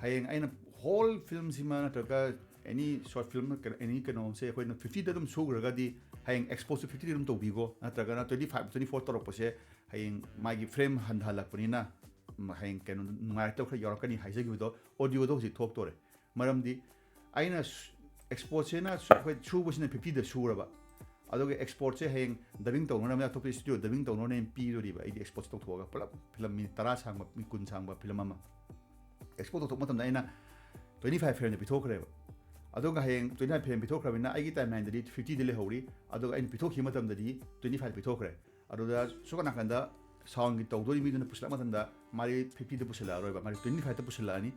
ꯍꯌꯦꯡ ꯑꯩꯅ ꯍꯣꯜ ꯐꯤꯂꯝꯁꯤꯃ ꯅꯠꯇ꯭ꯔꯒ ꯑꯦꯅꯤ ꯁꯣꯔꯠ ꯐꯤꯂꯝ, ꯑꯦꯅꯤ ꯀꯩꯅꯣꯝꯁꯦ ꯑꯩꯈꯣꯏꯅ ꯐꯤꯐꯇꯤꯗ ꯑꯗꯨꯝ ꯁꯨꯈ꯭ꯔꯒꯗꯤ ꯍꯌꯦꯡ ꯑꯦꯛꯁꯄꯣꯖꯁꯨ ꯐꯤꯐꯇꯤꯗ ꯑꯗꯨꯝ ꯇꯧꯕꯤꯈꯣ, ꯅꯠꯇ꯭ꯔꯒꯅ ꯇ꯭ꯋꯦꯟꯇꯤ ꯐꯥꯏꯚ, ꯇ꯭ꯋꯦꯟꯇꯤ ꯐꯣꯔ ꯇꯧꯔꯛꯄꯁꯦ ꯍꯌꯦꯡ ꯃꯥꯒꯤ ꯐ꯭ꯔꯦꯝ ꯍꯟꯊꯍꯜꯂꯛꯄꯅꯤꯅ, ꯎꯝ, ꯍꯌꯦꯡ ꯀꯩꯅꯣ ꯅꯨꯡꯉꯥꯏꯔꯛꯇꯕ ꯈꯔ ꯌꯥꯎꯔꯛꯀꯅꯤ ꯍꯥꯏꯖꯈꯤꯕꯗꯣ, ꯑꯣꯗꯤꯑꯣꯗꯣ ꯍꯧꯖꯤꯛ ꯊꯣꯛꯇꯣꯔꯦ꯫ ꯃꯔꯝꯗꯤ ꯑꯩꯅ ꯁꯨ-, ꯑꯦꯛꯁꯄꯣꯖꯁꯤꯅ ꯁꯨ-, ꯑꯩꯈꯣꯏ ꯁꯨꯕꯁꯤꯅ ꯐꯤꯐꯇꯤꯗ ꯁꯨꯔꯕ, ꯑꯗꯨꯒ ꯑꯦꯛꯁꯄꯣꯔꯠꯁꯦ ꯍꯌꯦꯡ ꯗꯕꯤꯡ ꯇꯧꯅꯅꯕ ꯑꯇꯣꯞꯄ ꯁ꯭ꯇꯨꯗꯤꯑꯣ ꯗꯕꯤꯡ ꯇꯧꯅꯅꯕ ꯄꯤꯗꯣꯔꯤꯕ꯫ ꯑꯩꯗꯤ ꯑꯦꯛꯁꯄꯣꯔꯠꯁꯦ ꯇꯧꯊꯣꯛꯑꯒ ꯄꯨꯂꯞ ꯐꯤꯂꯝ ꯃꯤꯅꯤꯠ ꯇꯔꯥ ꯁꯥꯡꯕ, ꯃꯤꯅꯤꯠ ꯀꯨꯟ ꯁꯥꯡꯕ ꯐꯤꯂꯝ ꯑꯃ ꯑꯦꯛꯁꯄꯣꯔꯠ ꯇꯧꯊꯣꯛꯄ ꯃꯇꯝꯗ ꯑꯩꯅ ꯇ꯭ꯋꯦꯟꯇꯤ ꯐꯥꯏꯚ ꯐ꯭ꯔꯦꯝꯗ ꯄꯤꯊꯣꯛꯈ꯭ꯔꯦꯕ꯫ ꯑꯗꯨꯒ ꯍꯌꯦꯡ ꯇ꯭ꯋꯦꯟꯇꯤ ꯐꯥꯏꯚ ꯐ꯭ꯔꯦꯝ ꯄꯤꯊꯣꯛꯈ꯭ꯔꯕꯅꯤꯅ ꯑꯩꯒꯤ ꯇꯥꯏꯝꯂꯥꯏꯟꯗꯗꯤ ꯐꯤꯐꯇꯤꯗ ꯂꯩꯍꯧꯔꯤ, ꯑꯗꯨꯒ ꯑꯩꯅ ꯄꯤꯊꯣꯛꯈꯤꯕ ꯃꯇꯝꯗꯗꯤ ꯇ꯭ꯋꯦꯟꯇꯤ ꯐꯥꯏꯚ ꯄꯤꯊꯣꯛꯈ꯭ꯔꯦ꯫ ꯑꯗꯨꯗ ꯁꯣꯝ ꯅꯥꯀꯟꯗ ꯁꯥꯎꯟꯒꯤ ꯇꯧꯗꯣꯔꯤ ꯃꯤꯗꯨꯅ ꯄꯨꯁꯤꯜꯂꯛꯄ ꯃꯇꯝꯗ ꯃꯥꯗꯤ ꯐꯤꯐꯇꯤꯗ ꯄꯨꯁꯤꯜꯂꯛꯑꯔꯣꯏꯕ, ꯃꯥꯗꯤ ꯇ꯭ꯋꯦꯟꯇꯤ ꯐꯥꯏꯚꯇ ꯄꯨꯁꯤꯜꯂꯛꯑꯅꯤ꯫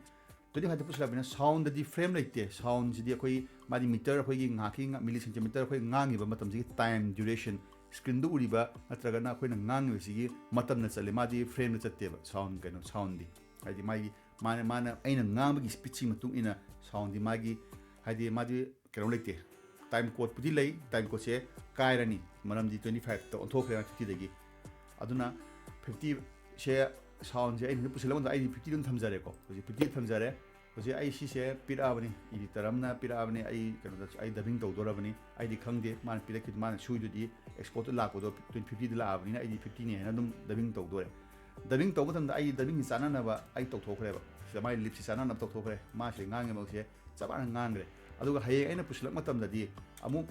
ꯇ꯭ꯋꯦꯟꯇꯤ ꯐꯥꯏꯚꯇ ꯄꯨꯁꯤꯜꯂꯛꯑꯕꯅꯤꯅ ꯁꯥꯎꯟꯗꯗꯤ ꯐ꯭ꯔꯦꯝ ꯂꯩꯇꯦ꯫ ꯁꯥꯎꯟꯁꯤꯗꯤ ꯑꯩꯈꯣꯏ, ꯃꯥꯗꯤ ꯃꯤꯇꯔ, ꯑꯩꯈꯣꯏꯒꯤ ꯉꯥꯏꯍꯥꯛꯀꯤ ꯉꯥ-, ꯃꯤꯂꯤ ꯁꯦꯟꯇꯤꯃꯤꯇꯔ ꯑꯩꯈꯣꯏ ꯉꯥꯡꯉꯤꯕ ꯃꯇꯝꯁꯤꯒꯤ ꯇꯥꯏꯝ ꯗ꯭ꯌꯨꯔꯦꯁꯟ, ꯁ꯭ꯀ꯭ꯔꯤꯟꯗ ꯎꯔꯤꯕ ꯅꯠꯇ꯭ꯔꯒꯅ ꯑꯩꯈꯣꯏꯅ ꯉꯥꯡꯉꯤꯕꯁꯤꯒꯤ ꯃꯇꯝꯅ ꯆꯠꯂꯦ, ꯃꯥꯗꯤ ꯐ꯭ꯔꯦꯝꯗ ꯆꯠꯇꯦꯕ꯫ ꯁꯥꯎꯟ, ꯀꯩꯅꯣ, ꯁꯥꯎꯟꯗꯤ ꯍꯥꯏꯗꯤ ꯃꯥꯒꯤ, ꯃꯥꯅ, ꯃꯥꯅ ꯑꯩꯅ ꯉꯥꯡꯕꯒꯤ ꯁ꯭ꯄꯤꯠꯁꯤꯒꯤ ꯃꯇꯨꯡ ꯏꯟꯅ ꯁꯥꯎꯟꯗꯤ ꯃꯥꯒꯤ, ꯍꯥꯏꯗꯤ ꯃꯥꯗꯤ ꯀꯩꯅꯣ ꯂꯩꯇꯦ, ꯇꯥꯏꯝ ꯀꯣꯗꯄꯨꯗꯤ ꯂꯩ, ꯇꯥꯏꯝ ꯀꯣꯗꯁꯦ ꯀꯥꯏꯔꯅꯤ, ꯃꯔꯝꯗꯤ ꯇ꯭ꯋꯦꯟꯇꯤ ꯐꯥꯏꯚꯇ ꯑꯣꯟꯊꯣꯛꯈ꯭ꯔꯦ ꯐꯤꯐꯇꯤꯗꯒꯤ꯫ ꯑꯗꯨꯅ ꯐꯤꯐꯇꯤꯁꯦ ꯁꯥꯎꯟꯁꯦ ꯑꯩꯅ ꯍꯧꯖꯤꯛ ꯄꯨꯁꯤꯜꯂꯛꯄꯗ ꯑꯩꯗꯤ ꯐꯤꯐꯇꯤ ꯑꯗꯨꯝ ꯊꯝꯖꯔꯦꯀꯣ꯫ ꯍꯧꯖꯤꯛ ꯐꯤꯐꯇꯤ ꯊꯝꯖꯔꯦ꯫ ꯍꯧꯖꯤꯛ ꯑꯩ ꯁꯤꯁꯦ ꯄꯤꯔꯛꯑꯕꯅꯤ, ꯏꯗꯤꯇꯔ ꯑꯃꯅ ꯄꯤꯔꯛꯑꯕꯅꯤ, ꯑꯩ ꯀꯩꯅꯣꯗ ꯑꯩ ꯗꯕꯤꯡ ꯇꯧꯗꯣꯔꯕꯅꯤ꯫ ꯑꯩꯗꯤ ꯈꯪꯗꯦ, ꯃꯥꯅ ꯄꯤꯔꯛꯈꯤꯗ, ꯃꯥꯅ ꯁꯨꯏꯗꯨꯗꯤ ꯑꯦꯛꯁꯄꯣꯔꯠꯇ ꯂꯥꯛꯄꯗꯣ ꯇ꯭ꯋꯦꯟꯇꯤ ꯐꯤꯐꯇꯤꯗ ꯂꯥꯛꯑꯕꯅꯤꯅ ꯑꯩꯗꯤ ꯐꯤꯐꯇꯤꯅꯤ ꯍꯥꯏꯅ ꯑꯗꯨꯝ ꯗꯕꯤꯡ ꯇꯧꯗꯣꯔꯦ꯫ ꯗꯕꯤꯡ ꯇꯧꯕ ꯃꯇꯝꯗ ꯑꯩ ꯗꯕꯤꯡꯒꯤ ꯆꯥꯟꯅꯅꯕ ꯑꯩ ꯇꯧꯊꯣꯛꯈ꯭ꯔꯦꯕ꯫ ꯁꯤꯗ ꯃꯥꯏ ꯂꯤꯞꯁꯤ ꯆꯥꯟꯅꯅꯕ ꯇꯧꯊꯣꯛꯈ꯭ꯔꯦ꯫ ꯃꯥꯁꯦ ꯉꯥꯡꯉꯤꯕꯁꯦ ꯆꯞ ꯃꯥꯟꯅ ꯉꯥꯡꯈ꯭ꯔꯦ꯫ ꯑꯗꯨꯒ ꯍꯌꯦꯡ ꯑꯩꯅ ꯄꯨꯁꯤꯜꯂꯛꯄ ꯃꯇꯝꯗꯗꯤ ꯑꯃꯨꯛ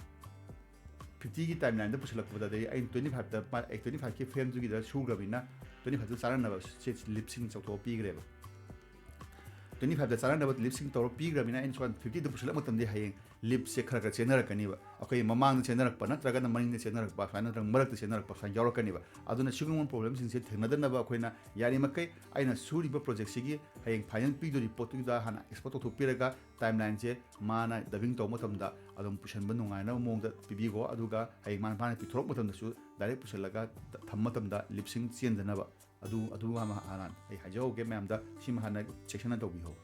ꯐꯤꯐꯇꯤꯒꯤ ꯇꯥꯏꯝ ꯂꯥꯏꯟꯗ ꯄꯨꯁꯤꯜꯂꯛꯄꯗꯗꯤ ꯑꯩꯅ ꯇ꯭ꯋꯦꯟꯇꯤ ꯐꯥꯏꯚꯇ ꯇ꯭ꯋꯦꯟꯇꯤ ꯐꯥꯏꯚꯀꯤ ꯐ꯭ꯔꯦꯝꯗꯨꯒꯤꯗ ꯁꯨꯈ꯭ꯔꯕꯅꯤꯅ ꯇ꯭ꯋꯦꯟꯇꯤ ꯐꯥꯏꯚꯇ ꯆꯥꯟꯅꯅꯕ ꯁꯤ ꯂꯤꯞꯁꯤꯡ ꯆꯥꯎꯊꯣꯛꯑ ꯄꯤꯈ꯭ꯔꯦꯕ꯫ ꯇ꯭ꯋꯦꯟꯇꯤ ꯐꯥꯏꯚꯇ ꯆꯥꯟꯅꯅꯕ ꯂꯤꯞꯁꯤꯡ ꯇꯧꯔ ꯄꯤꯈ꯭ꯔꯕꯅꯤꯅ ꯑꯩꯅ ꯁꯣꯝ ꯐꯤꯐꯇꯤꯗ ꯄꯨꯁꯤꯜꯂꯛꯄ ꯃꯇꯝꯗ ꯍꯌꯦꯡ ꯂꯤꯞꯁꯦ ꯈꯔ ꯈꯔ ꯆꯦꯟꯅꯔꯛꯀꯅꯤꯕ꯫ ꯑꯩꯈꯣꯏ ꯃꯃꯥꯡꯗ ꯆꯦꯟꯅꯔꯛꯄ ꯅꯠꯇ꯭ꯔꯒꯅ ꯃꯅꯤꯡꯗ ꯆꯦꯟꯅꯔꯛꯄ ꯁꯨꯃꯥꯏꯅ ꯅꯠꯇ꯭ꯔꯒ ꯃꯔꯛꯇ ꯆꯦꯟꯅꯔꯛꯄ ꯁꯨꯃꯥꯏꯅ ꯌꯥꯎꯔꯛꯀꯅꯤꯕ꯫ ꯑꯗꯨꯅ ꯁꯤꯒꯨꯝꯕ ꯄ꯭ꯔꯣꯕ꯭ꯂꯦꯝꯁꯤꯡꯁꯦ ꯊꯦꯡꯅꯗꯅꯕ ꯑꯩꯈꯣꯏꯅ ꯌꯥꯔꯤꯃꯈꯩ ꯑꯩꯅ ꯁꯨꯔꯤꯕ ꯄ꯭ꯔꯣꯖꯦꯛꯁꯤꯒꯤ ꯍꯌꯦꯡ ꯐꯥꯏꯅꯦꯜ ꯄꯤꯗꯣꯔꯤꯕ ꯄꯣꯠꯇꯨꯗ ꯍꯥꯟꯅ ꯑꯦꯛꯁꯄꯣꯔꯠ ꯇꯧꯊꯣꯛꯄꯤꯔꯒ ꯇꯥꯏꯝ ꯂꯥꯏꯟꯁꯦ ꯃꯥꯅ ꯗꯕꯤꯡ ꯇꯧꯕ ꯃꯇꯝꯗ ꯑꯗꯨꯝ ꯄꯨꯁꯟꯕ ꯅꯨꯡꯉꯥꯏꯅꯕ ꯃꯑꯣꯡꯗ ꯄꯤꯕꯤꯈꯣ꯫ ꯑꯗꯨꯒ ꯍꯌꯦꯡ ꯃꯥꯅ, ꯃꯥꯅ ꯄꯤꯊꯣꯔꯛꯄ ꯃꯇꯝꯗꯁꯨ ꯗꯥꯏꯔꯦꯛ ꯄꯨꯁꯜꯂꯒ ꯊꯝꯕ ꯃꯇꯝꯗ ꯂꯤꯞꯁꯤꯡ ꯆꯦꯟꯗꯅꯕ꯫ ꯑꯗꯨ, ꯑꯗꯨ ꯑꯃ ꯍꯥꯟꯅ ꯑꯩ ꯍꯥꯏꯖꯍꯧꯒꯦ ꯃꯌꯥꯝꯗ, ꯁꯤꯃ ꯍꯥꯟꯅ ꯆꯦꯛꯁꯤꯟꯅ ꯇꯧꯕꯤꯍꯧ꯫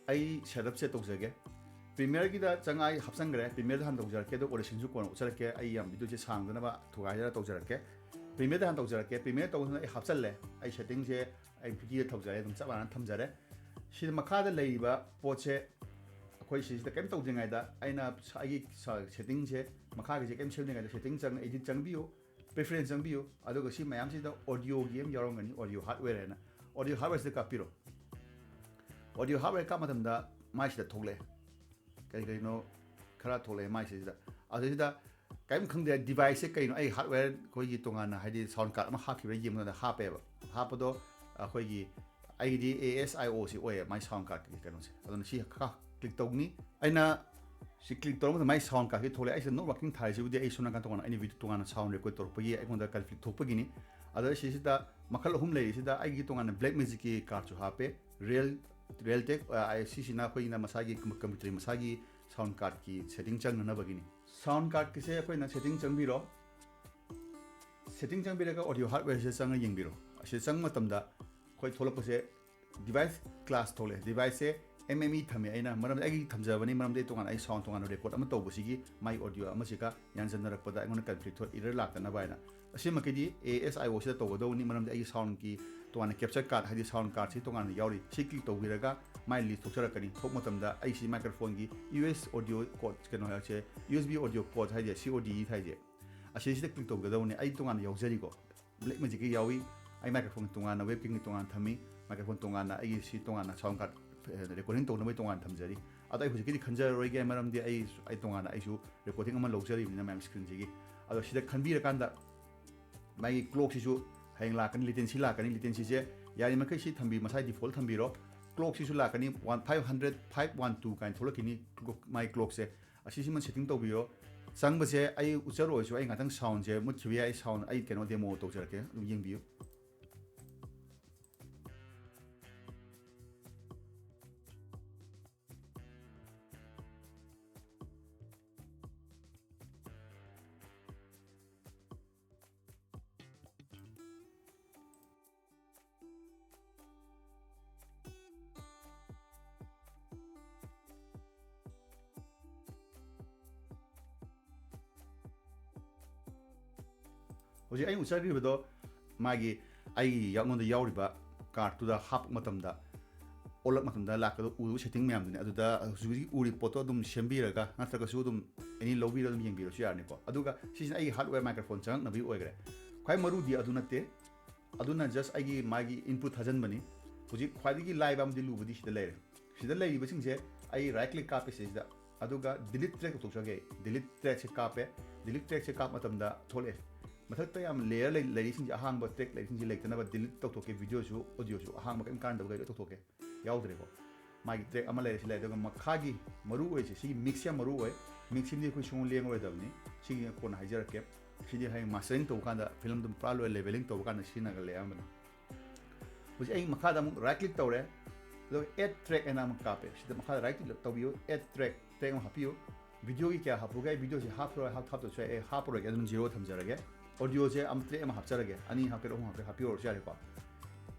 ꯑꯩ ꯁꯦꯠꯑꯞꯁꯦ ꯇꯧꯖꯒꯦ꯫ ꯄ꯭ꯔꯤꯃꯤꯌꯔꯒꯤꯗ ꯆꯪꯉꯥ ꯑꯩ ꯍꯥꯞꯆꯟꯈ꯭ꯔꯦ꯫ ꯄ꯭ꯔꯤꯃꯤꯌꯔꯗ ꯍꯥꯟꯅ ꯇꯧꯖꯔꯛꯀꯦ, ꯑꯗꯨꯒ ꯑꯣꯔꯦꯁꯟꯁꯨ ꯀꯣꯟꯅ ꯎꯠꯆꯔꯛꯀꯦ꯫ ꯑꯩ ꯌꯥꯝ ꯚꯤꯗꯤꯑꯣꯁꯦ ꯁꯥꯡꯗꯅꯕ ꯊꯨꯒꯥꯏꯗꯅ ꯇꯧꯖꯔꯛꯀꯦ꯫ ꯄ꯭ꯔꯤꯃꯤꯌꯔꯗ ꯍꯥꯟꯅ ꯇꯧꯖꯔꯛꯀꯦ꯫ ꯄ꯭ꯔꯤꯃꯤꯌꯔ ꯇꯧꯕꯗꯨꯅ ꯑꯩ ꯍꯥꯞꯆꯜꯂꯦ꯫ ꯑꯩ ꯁꯦꯠꯇꯤꯡꯁꯦ ꯑꯩ ꯐꯤꯐꯇꯤꯗ ꯊꯧꯖꯔꯦ, ꯑꯗꯨꯝ ꯆꯞ ꯃꯥꯟꯅꯅ ꯊꯝꯖꯔꯦ꯫ ꯁꯤꯗ ꯃꯈꯥꯗ ꯂꯩꯔꯤꯕ ꯄꯣꯠꯁꯦ ꯑꯩꯈꯣꯏ ꯁꯤꯁꯤꯗ ꯀꯔꯤꯝ ꯇꯧꯗ꯭ꯔꯤꯉꯩꯗ ꯑꯩꯅ ꯑꯩꯒꯤ ꯁꯦꯠꯇꯤꯡꯁꯦ, ꯃꯈꯥꯒꯤꯁꯦ ꯀꯔꯤꯝ ꯁꯦꯝꯗ꯭ꯔꯤꯉꯩꯗ ꯁꯦꯠꯇꯤꯡ ꯆꯪ, ꯑꯦꯗꯤꯠ ꯆꯪꯕꯤꯌꯨ, ꯄ꯭ꯔꯤꯐꯔꯦꯟꯁ ꯆꯪꯕꯤꯌꯨ꯫ ꯑꯗꯨꯒ ꯁꯤ ꯃꯌꯥꯝꯁꯤꯗ ꯑꯣꯗꯤꯑꯣꯒꯤ ꯑꯃ ꯌꯥꯎꯔꯝꯒꯅꯤ, ꯑꯣꯗꯤꯑꯣ ꯍꯥꯔꯗꯋꯦꯌꯔ ꯍꯥꯏꯅ꯫ ꯑꯣꯗꯤꯑꯣ ꯍꯥꯔꯗꯋꯦꯌꯔꯁꯤꯗ ꯀꯥꯞꯄꯤꯔꯣ꯫ ꯑꯣꯗꯤꯑꯣ ꯍꯥꯔꯗꯋꯦꯌꯔ ꯀꯥꯞꯄ ꯃꯇꯝꯗ ꯃꯥꯏꯁꯤꯗ ꯊꯣꯛꯂꯛꯑꯦ, ꯀꯔꯤ ꯀꯔꯤꯅꯣ ꯈꯔ ꯊꯣꯛꯂꯛꯑꯦ ꯃꯥꯏꯁꯤꯗ꯫ ꯑꯗꯨꯗꯩꯁꯤꯗ ꯀꯔꯤꯝ ꯈꯪꯗꯦ, ꯗꯤꯚꯥꯏꯁꯁꯦ ꯀꯩꯅꯣ, ꯑꯩ ꯍꯥꯔꯗꯋꯦꯌꯔ ꯑꯩꯈꯣꯏꯒꯤ ꯇꯣꯉꯥꯟꯅ ꯍꯥꯏꯗꯤ ꯁꯥꯎꯟ ꯀꯥꯔꯗ ꯑꯃ ꯍꯥꯞꯈꯤꯕ꯭ꯔꯥ ꯌꯦꯡꯕ ꯃꯇꯝꯗ ꯍꯥꯞꯄꯦꯕ꯫ ꯍꯥꯞꯄꯗꯣ ꯑꯩꯈꯣꯏꯒꯤ ꯑꯩꯒꯤꯗꯤ ꯑꯦ ꯑꯦꯁ ꯑꯥꯏ ꯑꯣ ꯁꯤ ꯑꯣꯏꯌꯦ, ꯃꯥꯏ ꯁꯥꯎꯟ ꯀꯥꯔꯗꯀꯤ ꯀꯩꯅꯣꯁꯦ꯫ ꯑꯗꯨꯅ ꯁꯤ ꯈꯔ ꯀ꯭ꯂꯤꯛ ꯇꯧꯅꯤ꯫ ꯑꯩꯅ ꯁꯤ ꯀ꯭ꯂꯤꯛ ꯇꯧꯔ ꯃꯇꯨꯡꯗ ꯃꯥꯏ ꯁꯥꯎꯟ ꯀꯥꯔꯗꯀꯤ ꯊꯣꯛꯂꯛꯑꯦ꯫ ꯑꯩꯁꯤꯗ ꯅꯣꯠ ꯋꯥꯔꯀꯤꯡ ꯊꯥꯔꯤꯁꯤꯕꯨꯗꯤ ꯑꯩ ꯁꯣꯝ ꯅꯥꯀꯟ ꯇꯣꯉꯥꯟꯅ ꯑꯩꯅ ꯚꯤꯗꯤꯑꯣ ꯇꯣꯉꯥꯟꯅ ꯁꯥꯎꯟ ꯔꯦꯀꯣꯔꯗ ꯇꯧꯔꯛꯄꯒꯤ ꯑꯩꯉꯣꯟꯗ ꯀꯟꯐ꯭ꯂꯤꯛ ꯊꯣꯛꯄꯒꯤꯅꯤ꯫ ꯑꯗ ꯁꯤꯁꯤꯗ ꯃꯈꯜ ꯑꯍꯨꯝ ꯂꯩꯔꯤꯁꯤꯗ ꯑꯩꯒꯤ ꯇꯣꯉꯥꯟꯅ ꯕ꯭ꯂꯦꯛ ꯃꯦꯖꯤꯛꯀꯤ ꯀꯥꯔꯗꯁꯨ ꯍꯥꯞꯄꯦ꯫ ꯔꯤꯌꯦꯜ, ꯔꯤꯌꯦꯜꯇꯦꯛ, ꯑ, ꯑꯥꯏ, ꯁꯤꯁꯤꯅ ꯑꯩꯈꯣꯏꯅ ꯃꯁꯥꯒꯤ ꯀꯝ-, ꯀꯝꯄ꯭ꯌꯨꯇꯔꯒꯤ ꯃꯁꯥꯒꯤ ꯁꯥꯎꯟ ꯀꯥꯔꯗꯀꯤ ꯁꯦꯠꯇꯤꯡ ꯆꯪꯅꯅꯕꯒꯤꯅꯤ꯫ ꯁꯥꯎꯟ ꯀꯥꯔꯗꯀꯤꯁꯦ ꯑꯩꯈꯣꯏꯅ ꯁꯦꯠꯇꯤꯡ ꯆꯪꯕꯤꯔꯣ꯫ ꯁꯦꯠꯇꯤꯡ ꯆꯪꯕꯤꯔꯒ ꯑꯣꯗꯤꯑꯣ ꯍꯥꯔꯗꯋꯦꯌꯔꯁꯦ ꯆꯪꯉ ꯌꯦꯡꯕꯤꯔꯣ꯫ ꯑꯁꯤꯗ ꯆꯪꯕ ꯃꯇꯝꯗ ꯑꯩꯈꯣꯏ ꯊꯣꯛꯂꯛꯄꯁꯦ device class ꯊꯣꯛꯂꯛꯑꯦ꯫ Deviceꯁꯦ M M E ꯊꯝꯃꯦ ꯑꯩꯅ, ꯃꯔꯝꯗꯤ ꯑꯩꯒꯤ ꯊꯝꯖꯕꯅꯤ, ꯃꯔꯝꯗꯤ ꯑꯩ ꯇꯣꯉꯥꯟꯅ ꯑꯩ sound ꯇꯣꯉꯥꯟꯅ record ꯑꯃ ꯇꯧꯕꯁꯤꯒꯤ ꯃꯥꯏ audio ꯑꯃꯁꯤꯒ ꯌꯥꯟꯁꯤꯟꯅꯔꯛꯄꯗ ꯑꯩꯉꯣꯟꯗ conflict ꯊꯣꯛ error ꯂꯥꯛꯇꯅꯕ ꯍꯥꯏꯅ꯫ ꯑꯁꯤꯃꯛꯀꯤꯗꯤ A S I O ꯁꯤꯗ ꯇꯧꯒꯗꯧꯕꯅꯤ, ꯃꯔꯝꯗꯤ ꯑꯩꯒꯤ soundꯀꯤ ꯇꯣꯉꯥꯟꯅ capture card ꯍꯥꯏꯗꯤ sound cardꯁꯤ ꯇꯣꯉꯥꯟꯅ ꯌꯥꯎꯔꯤ꯫ ꯁꯤ click ꯇꯧꯕꯤꯔꯒ ꯃꯥꯏ list ꯊꯣꯛꯆꯔꯛꯀꯅꯤ꯫ ꯊꯣꯛꯄ ꯃꯇꯝꯗ ꯑꯩꯁꯤ microphoneꯒꯤ U S audio code ꯀꯩꯅꯣ ꯍꯥꯏꯁꯦ, U S B audio code ꯍꯥꯏꯁꯦ, C O D ꯍꯥꯏꯁꯦ, ꯑꯁꯤꯁꯤꯗ click ꯇꯧꯒꯗꯧꯕꯅꯤ꯫ ꯑꯩ ꯇꯣꯉꯥꯟꯅ ꯌꯥꯎꯖꯔꯤꯀꯣ, Blackmagicꯀꯤ ꯌꯥꯎꯏ꯫ ꯑꯩ microphoneꯒꯤ ꯇꯣꯉꯥꯟꯅ, webcamꯒꯤ ꯇꯣꯉꯥꯟꯅ ꯊꯝꯃꯤ, microphone ꯇꯣꯉꯥꯟꯅ, ꯑꯩꯒꯤ ꯁꯤ ꯇꯣꯉꯥꯟꯅ sound card recording ꯇꯧꯅꯕꯒꯤ ꯇꯣꯉꯥꯟꯅ ꯊꯝꯖꯔꯤ꯫ ꯑꯗꯣ ꯑꯩ ꯍꯧꯖꯤꯛꯀꯤꯗꯤ ꯈꯟꯖꯔꯔꯣꯏꯒꯦ, ꯃꯔꯝꯗꯤ ꯑꯩ, ꯑꯩ ꯇꯣꯉꯥꯟꯅ ꯑꯩꯁꯨ recording ꯑꯃ ꯂꯧꯖꯔꯤꯕꯅꯤꯅ ꯃꯌꯥꯝ screenꯁꯤꯒꯤ꯫ ꯑꯗꯣ ꯁꯤꯗ ꯈꯟꯕꯤꯔꯀꯥꯟꯗ ꯃꯥꯒꯤ clockꯁꯤꯁꯨ ꯍꯌꯦꯡ ꯂꯥꯛꯀꯅꯤ, latency ꯂꯥꯛꯀꯅꯤ꯫ Latencyꯁꯦ ꯌꯥꯔꯤꯃꯈꯩ ꯁꯤ ꯊꯝꯕꯤ, ꯃꯁꯥꯏ default ꯊꯝꯕꯤꯔꯣ꯫ Clockꯁꯤꯁꯨ ꯂꯥꯛꯀꯅꯤ, one five hundred five one two ꯀꯥꯏꯅ ꯊꯣꯛꯂꯛꯈꯤꯅꯤ clock, ꯃꯥꯒꯤ clockꯁꯦ꯫ ꯑꯁꯤꯁꯤꯃ setting ꯇꯧꯕꯤꯔꯣ꯫ ꯆꯪꯕꯁꯦ ꯑꯩ ꯎꯠꯆꯔꯣꯏꯁꯨ, ꯑꯩ ꯉꯥꯛꯇꯪ soundꯁꯦ ꯃꯨꯠꯈꯤꯕ ꯌꯥꯏ, sound ꯑꯩ ꯀꯩꯅꯣ demo ꯇꯧꯖꯔꯛꯀꯦ, ꯑꯗꯨꯝ ꯌꯦꯡꯕꯤꯌꯨ꯫ ꯍꯧꯖꯤꯛ ꯑꯩꯅ ꯎꯠꯆꯈ꯭ꯔꯤꯕꯗꯣ ꯃꯥꯒꯤ ꯑꯩꯒꯤ ꯑꯩꯉꯣꯟꯗ ꯌꯥꯎꯔꯤꯕ cardꯇꯨꯗ ꯍꯥꯞꯄ ꯃꯇꯝꯗ, ꯑꯣꯜꯂꯛ ꯃꯇꯝꯗ ꯂꯥꯛꯀꯗꯕ ꯎꯔꯤꯕ setting ꯃꯌꯥꯝꯗꯨꯅꯤ꯫ ꯑꯗꯨꯗ ꯍꯧꯖꯤꯛ ꯍꯧꯖꯤꯛ ꯎꯔꯤꯕ ꯄꯣꯠꯇꯣ ꯑꯗꯨꯝ ꯁꯦꯝꯕꯤꯔꯒ ꯅꯠꯇ꯭ꯔꯒꯁꯨ ꯑꯗꯨꯝ any ꯂꯧꯕꯤꯔꯒ ꯑꯗꯨꯝ ꯌꯦꯡꯕꯤꯔꯁꯨ ꯌꯥꯔꯅꯤꯀꯣ꯫ ꯑꯗꯨꯒ ꯁꯤꯁꯤꯅ ꯑꯩꯒꯤ hardware microphone ꯆꯪꯉꯛꯅꯕꯒꯤ ꯑꯣꯏꯈ꯭ꯔꯦ꯫ ꯈ꯭ꯋꯥꯏ ꯃꯔꯨꯗꯤ ꯑꯗꯨ ꯅꯠꯇꯦ, ꯑꯗꯨꯅ just ꯑꯩꯒꯤ ꯃꯥꯒꯤ input ꯊꯥꯖꯤꯟꯕꯅꯤ꯫ ꯍꯧꯖꯤꯛ ꯈ꯭ꯋꯥꯏꯗꯒꯤ ꯂꯥꯏꯕ ꯑꯃꯗꯤ ꯂꯨꯕꯗꯤ ꯁꯤꯗ ꯂꯩꯔꯦ꯫ ꯁꯤꯗ ꯂꯩꯔꯤꯕꯁꯤꯡꯁꯦ ꯑꯩ right click ꯀꯥꯞꯄꯦ ꯁꯤꯁꯤꯗ, ꯑꯗꯨꯒ delete track ꯇꯧꯊꯣꯛꯆꯒꯦ꯫ Delete trackꯁꯦ ꯀꯥꯞꯄꯦ꯫ Delete trackꯁꯦ ꯀꯥꯞꯄ ꯃꯇꯝꯗ ꯊꯣꯛꯂꯛꯑꯦ꯫ ꯃꯊꯛꯇ ꯌꯥꯝ layer ꯂꯩ-, ꯂꯩꯔꯤꯁꯤꯡꯁꯦ, ꯑꯍꯥꯡꯕ track ꯂꯩꯔꯤꯁꯤꯡꯁꯦ ꯂꯩꯇꯅꯕ delete ꯇꯧꯊꯣꯛꯀꯦ꯫ Videoꯁꯨ, audioꯁꯨ ꯑꯍꯥꯡꯕ ꯀꯔꯤꯝ ꯀꯥꯟꯅꯗꯕꯈꯩ ꯂꯣꯏ ꯇꯧꯊꯣꯛꯀꯦ꯫ ꯌꯥꯎꯗ꯭ꯔꯦꯀꯣ꯫ ꯃꯥꯒꯤ track ꯑꯃ ꯂꯩꯔꯦ, ꯁꯤ ꯂꯩꯔꯦ꯫ ꯑꯗꯨꯒ ꯃꯈꯥꯒꯤ ꯃꯔꯨ ꯑꯣꯏꯁꯦ, ꯁꯤꯒꯤ mix ꯌꯥꯝ ꯃꯔꯨ ꯑꯣꯏ꯫ Mixꯁꯤꯃꯗꯤ ꯑꯩꯈꯣꯏ ꯁꯨꯡꯂꯦꯡ ꯂꯦꯡꯉꯔꯣꯏꯗꯕꯅꯤ꯫ ꯁꯤꯒꯤ ꯀꯣꯟꯅ ꯍꯥꯏꯖꯔꯛꯀꯦ꯫ ꯁꯤꯗꯤ ꯍꯌꯦꯡ mastering ꯇꯧꯕ ꯀꯥꯟꯗ, film ꯑꯗꯨꯝ ꯄꯨꯔꯥ ꯂꯣꯏ leveling ꯇꯧꯕ ꯀꯥꯟꯗ ꯁꯤꯖꯤꯟꯅꯒꯜꯂꯦ ꯑꯌꯥꯝꯕꯅ꯫ ꯍꯧꯖꯤꯛ ꯑꯩ ꯃꯈꯥꯗ ꯑꯃꯨꯛ right click ꯇꯧꯔꯦ, ꯑꯗꯨꯒ add track ꯍꯥꯏꯅ ꯑꯃꯨꯛ ꯀꯥꯞꯄꯦ꯫ ꯁꯤꯗ ꯃꯈꯥꯗ right click ꯇꯧꯕꯤꯌꯨ, add track, track ꯑꯃ ꯍꯥꯞꯄꯤꯌꯨ꯫ Videoꯒꯤ ꯀꯌꯥ ꯍꯥꯞꯄꯨꯒꯦ? ꯑꯩ videoꯁꯦ ꯍꯥꯞꯄꯔꯣꯏ, ꯍꯥꯞ-, ꯍꯥꯞꯇꯕꯁꯨ ꯌꯥꯏ, ꯑꯩ ꯍꯥꯞꯄꯔꯣꯏꯒꯦ, ꯑꯗꯨꯝ zero ꯊꯝꯖꯔꯒꯦ꯫ Audioꯁꯦ ꯑꯃ track ꯑꯃ ꯍꯥꯞꯆꯔꯒꯦ, ꯑꯅꯤ ꯍꯥꯞꯀꯦꯔꯥ ꯑꯍꯨꯝ ꯍꯥꯞꯀꯦꯔꯥ ꯍꯥꯞꯄꯤꯔꯨꯔꯁꯨ ꯌꯥꯔꯦꯀꯣ꯫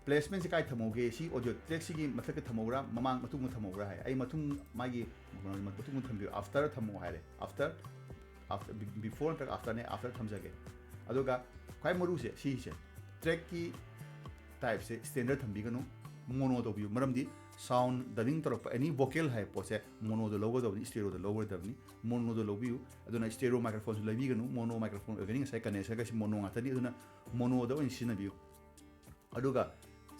placement ꯁꯦ ꯀꯥꯏ ꯊꯝꯍꯧꯒꯦ? ꯁꯤ audio track ꯁꯤꯒꯤ ꯃꯊꯛꯇ ꯊꯝꯍꯧꯔꯥ, ꯃꯃꯥꯡ ꯃꯇꯨꯡꯗ ꯊꯝꯍꯧꯔꯥ ꯍꯥꯏ꯫ ꯑꯩ ꯃꯇꯨꯡ, ꯃꯥꯒꯤ ꯃꯇꯨꯡꯗ ꯊꯝꯕꯤꯌꯨ, after ꯊꯝꯃꯣ ꯍꯥꯏꯔꯦ꯫ After, after, before ꯅꯠꯇ꯭ꯔꯒ after ꯅꯦ? After ꯊꯝꯖꯒꯦ꯫ ꯑꯗꯨꯒ ꯈ꯭ꯋꯥꯏ ꯃꯔꯨꯁꯦ ꯁꯤꯁꯦ, track ꯀꯤ type ꯁꯦ standard ꯊꯝꯕꯤꯒꯅꯨ, mono ꯇꯧꯕꯤꯌꯨ꯫ ꯃꯔꯝꯗꯤ sound dubbing ꯇꯧꯔꯛꯄ any vocal ꯍꯥꯏꯕ ꯄꯣꯠꯁꯦ mono ꯗ ꯂꯧꯒꯗꯕꯅꯤ, stereo ꯗ ꯂꯧꯔꯣꯏꯗꯕꯅꯤ꯫ Mono ꯗ ꯂꯧꯕꯤꯌꯨ꯫ ꯑꯗꯨꯅ stereo microphone ꯁꯨ ꯂꯩꯕꯤꯒꯅꯨ, mono microphone ꯑꯣꯏꯒꯅꯤ꯫ ꯉꯁꯥꯏ condenser ꯒꯁꯤ mono ꯉꯥꯛꯇꯅꯤ, ꯑꯗꯨꯅ mono ꯗ ꯑꯣꯏꯅ ꯁꯤꯖꯤꯟꯅꯕꯤꯌꯨ꯫ ꯑꯗꯨꯒ